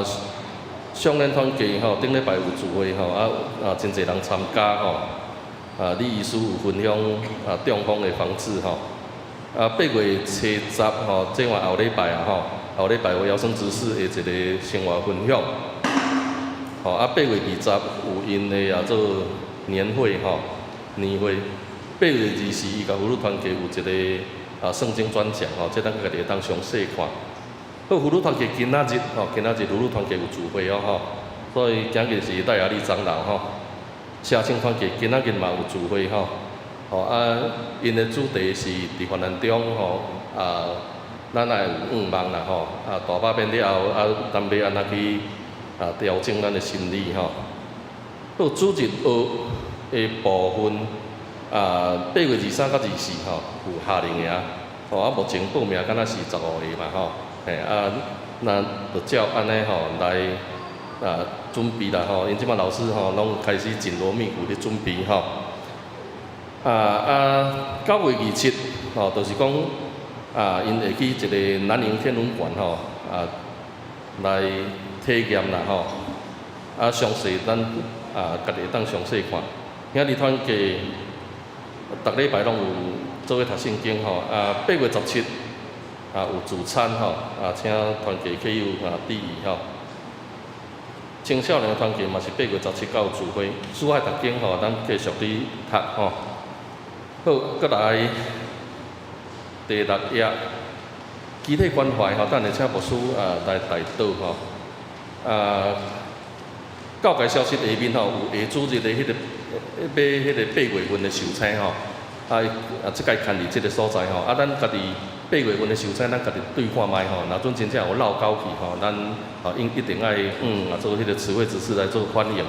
少年團契吼，頂禮拜有聚會吼，啊啊，真濟人參加吼。啊，李醫師有分享啊中風的防治吼。啊，8月初10吼，這換後禮拜啊吼，後禮拜有姚生執事的一個生活分享。吼啊，8月20有𪜶的啊做年會吼，年會。8月24，伊共婦女團契有一個啊聖經專講吼，這咱家己會當詳細看。好，婦女團契今仔日吼，今仔日婦女團契有聚會哦吼，所以今日是戴亞麗長老吼。社青團契今仔日嘛有聚會吼，吼啊，𪜶的主題是佇患難中吼啊，咱愛有盼望啦吼，啊大百變了後啊，咱欲按怎去啊調整咱的心理吼。好，主日學的部分啊，8月23佮24吼有夏令營，吼啊目前報名敢若是15个嘛吼，嘿啊，那就照按呢吼來啊準備啦吼，𪜶這擺老師吼攏開始緊鑼密鼓咧準備吼。啊啊，9月27吼，就是講啊，𪜶會去一個南營天文館吼啊來體驗啦吼。啊，詳細咱啊家己會當詳細看。兄弟團契，逐禮拜攏有做伙讀聖經吼。啊，8月17啊有聚餐吼，啊請團契客友啊注意吼。青少年團契嘛是8月17閣有聚會，主愛讀經吼，咱繼續佇讀吼。好，閣來第六頁，肢體關懷吼，等下請牧師啊來代禱吼。啊，教界消息下面吼有下主日的彼個欲彼個八月份的受請吼，啊啊，這擺牽佇這个所在吼，啊，咱家己八月份的受請，咱家己對看覓吼，若準真正有落交去吼，咱吼應一定愛啊做彼個慈惠執事來做反應。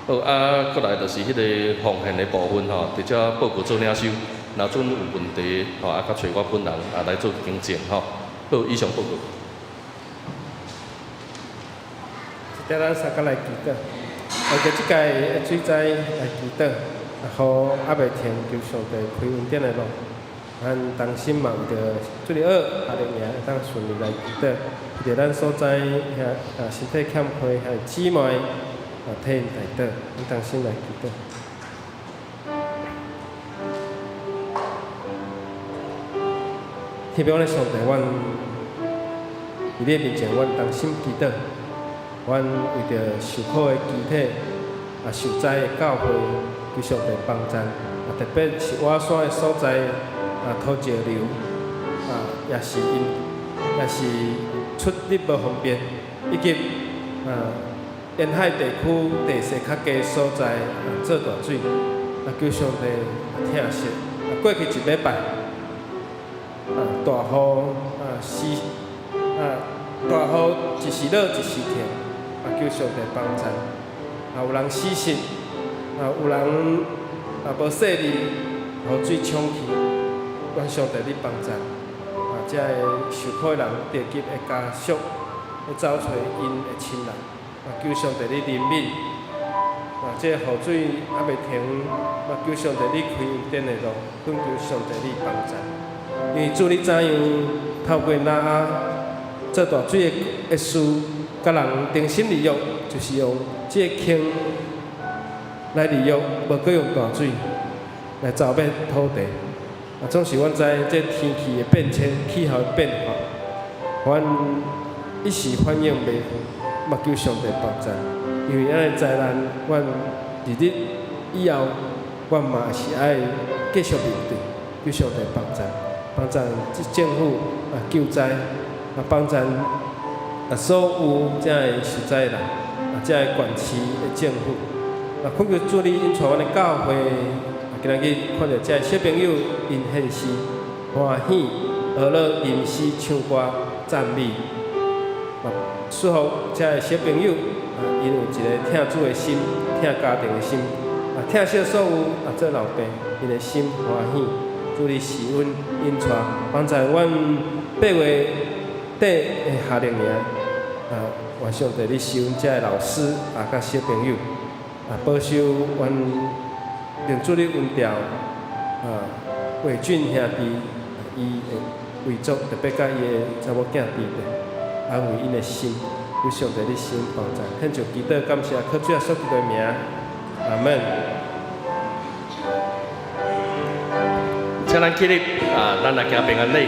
好，啊，閣來就是彼個奉獻的部分吼，佇遮報告做領袖，若準有問題吼，啊，閣揣我本人啊來做更正吼。好，以上報告。這咱三個來祈禱，為著這屆的水災來祈禱，啊，予猶未停，求上帝開恩典的路。咱同心嘛，為著主日學夏令營會當順利來祈禱，為著咱所在遐啊身體欠虧遐姊妹啊替𪜶代禱，咱同心來祈禱。天父阮的上帝，阮佇你的面前，阮同心祈禱。阮為著受苦的肢體，啊受災的教會，求上帝幫贊。啊，特別是倚山的所在，啊土石流，啊也是𪜶也是出入無方便，以及沿海地區地勢較低所在做大水，求上帝疼惜。過去一禮拜，大雨是大雨一時落一時停，求上帝幫贊。有人死失，有人無細膩，予水沖去，願上帝你幫贊。遮个受苦的人著急的家屬，欲走揣𪜶的親人，求上帝你憐憫。這个雨水猶未停，求上帝你開恩典的路，懇求上帝你幫贊。因為主你知影，透過挪亞做大水的事，佮人重新立約，就是用這个坑來立約，無閣用大水來剿滅土地。總是阮知這天氣的變遷、氣候的變化，阮一時反應袂赴，嘛求上帝幫贊。因為按呢災難，阮日日以後，阮嘛是愛繼續面對，求上帝幫贊，幫贊這政府救災，幫贊所有遮个受災的人，遮个縣市的政府。懇求主你引帶阮的教會，今仔日看著遮个小朋友𪜶獻詩，歡喜學樂吟詩唱歌讚美，祝福遮个小朋友，𪜶有一个疼主的心，疼家庭的心，疼惜所有做老爸，𪜶的心歡喜。主你賜恩引帶，幫助阮8月底的夏令營，願上帝你賜恩遮个老師佮小朋友，保守阮靈主你恩召，偉俊兄弟伊的遺囑，特別佮伊的查某囝弟弟，安慰𪜶的心，求上帝你賜恩幫助，獻上祈禱感謝，靠主耶穌基督的名，阿門。請咱起立，咱來行平安禮。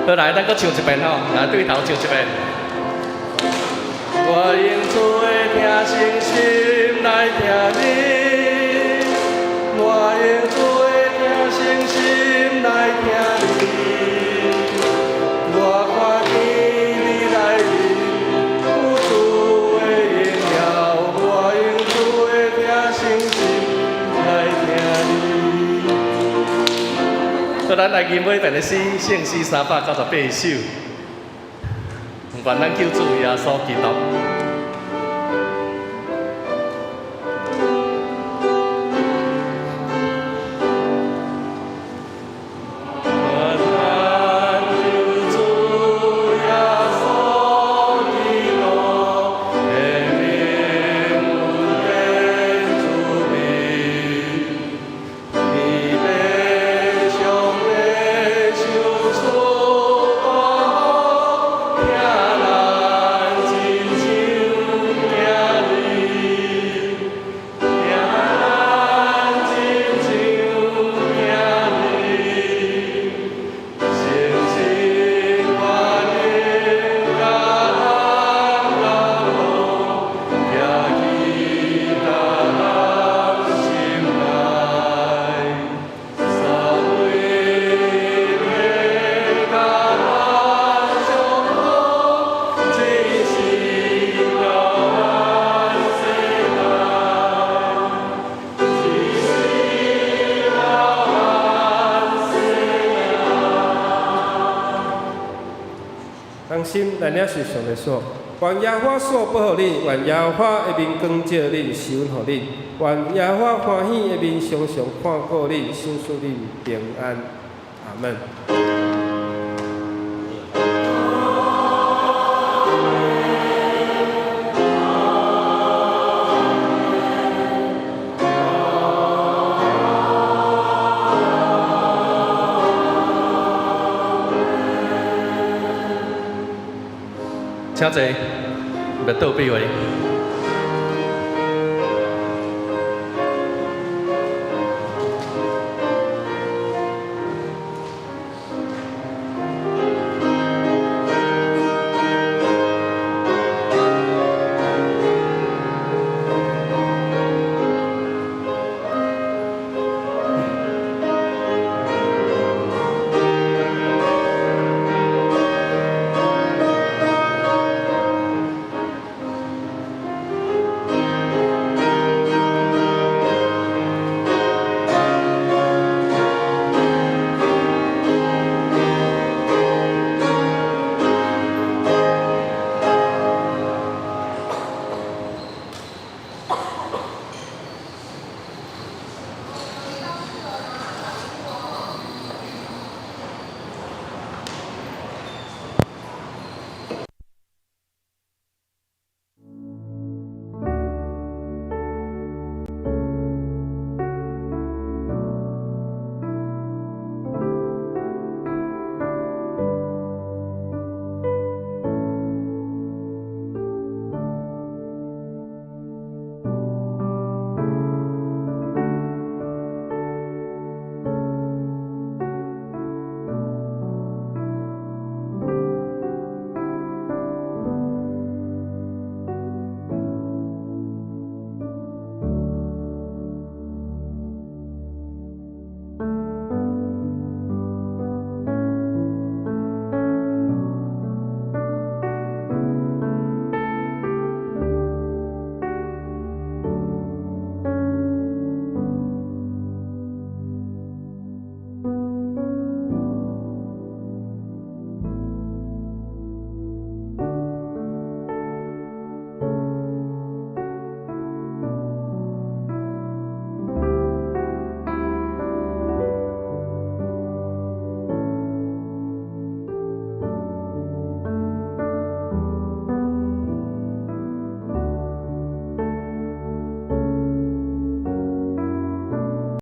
好來，咱閣唱一遍吼，來對頭唱一遍。我用主的疼惜心來疼你，我用主的疼惜心來疼你。我看見你內面有主的榮耀，我用主的疼惜心來疼你。好，咱來吟尾遍的詩，聖詩398首。願咱救主耶穌基督。願咱救主耶穌基督。心來領受上帝賜。願耶和華賜福予恁，願耶和華的面光照恁，施恩予恁，願耶和華歡喜的面常常看顧恁，賞賜恁平安。阿門。請坐，欲倒閉位。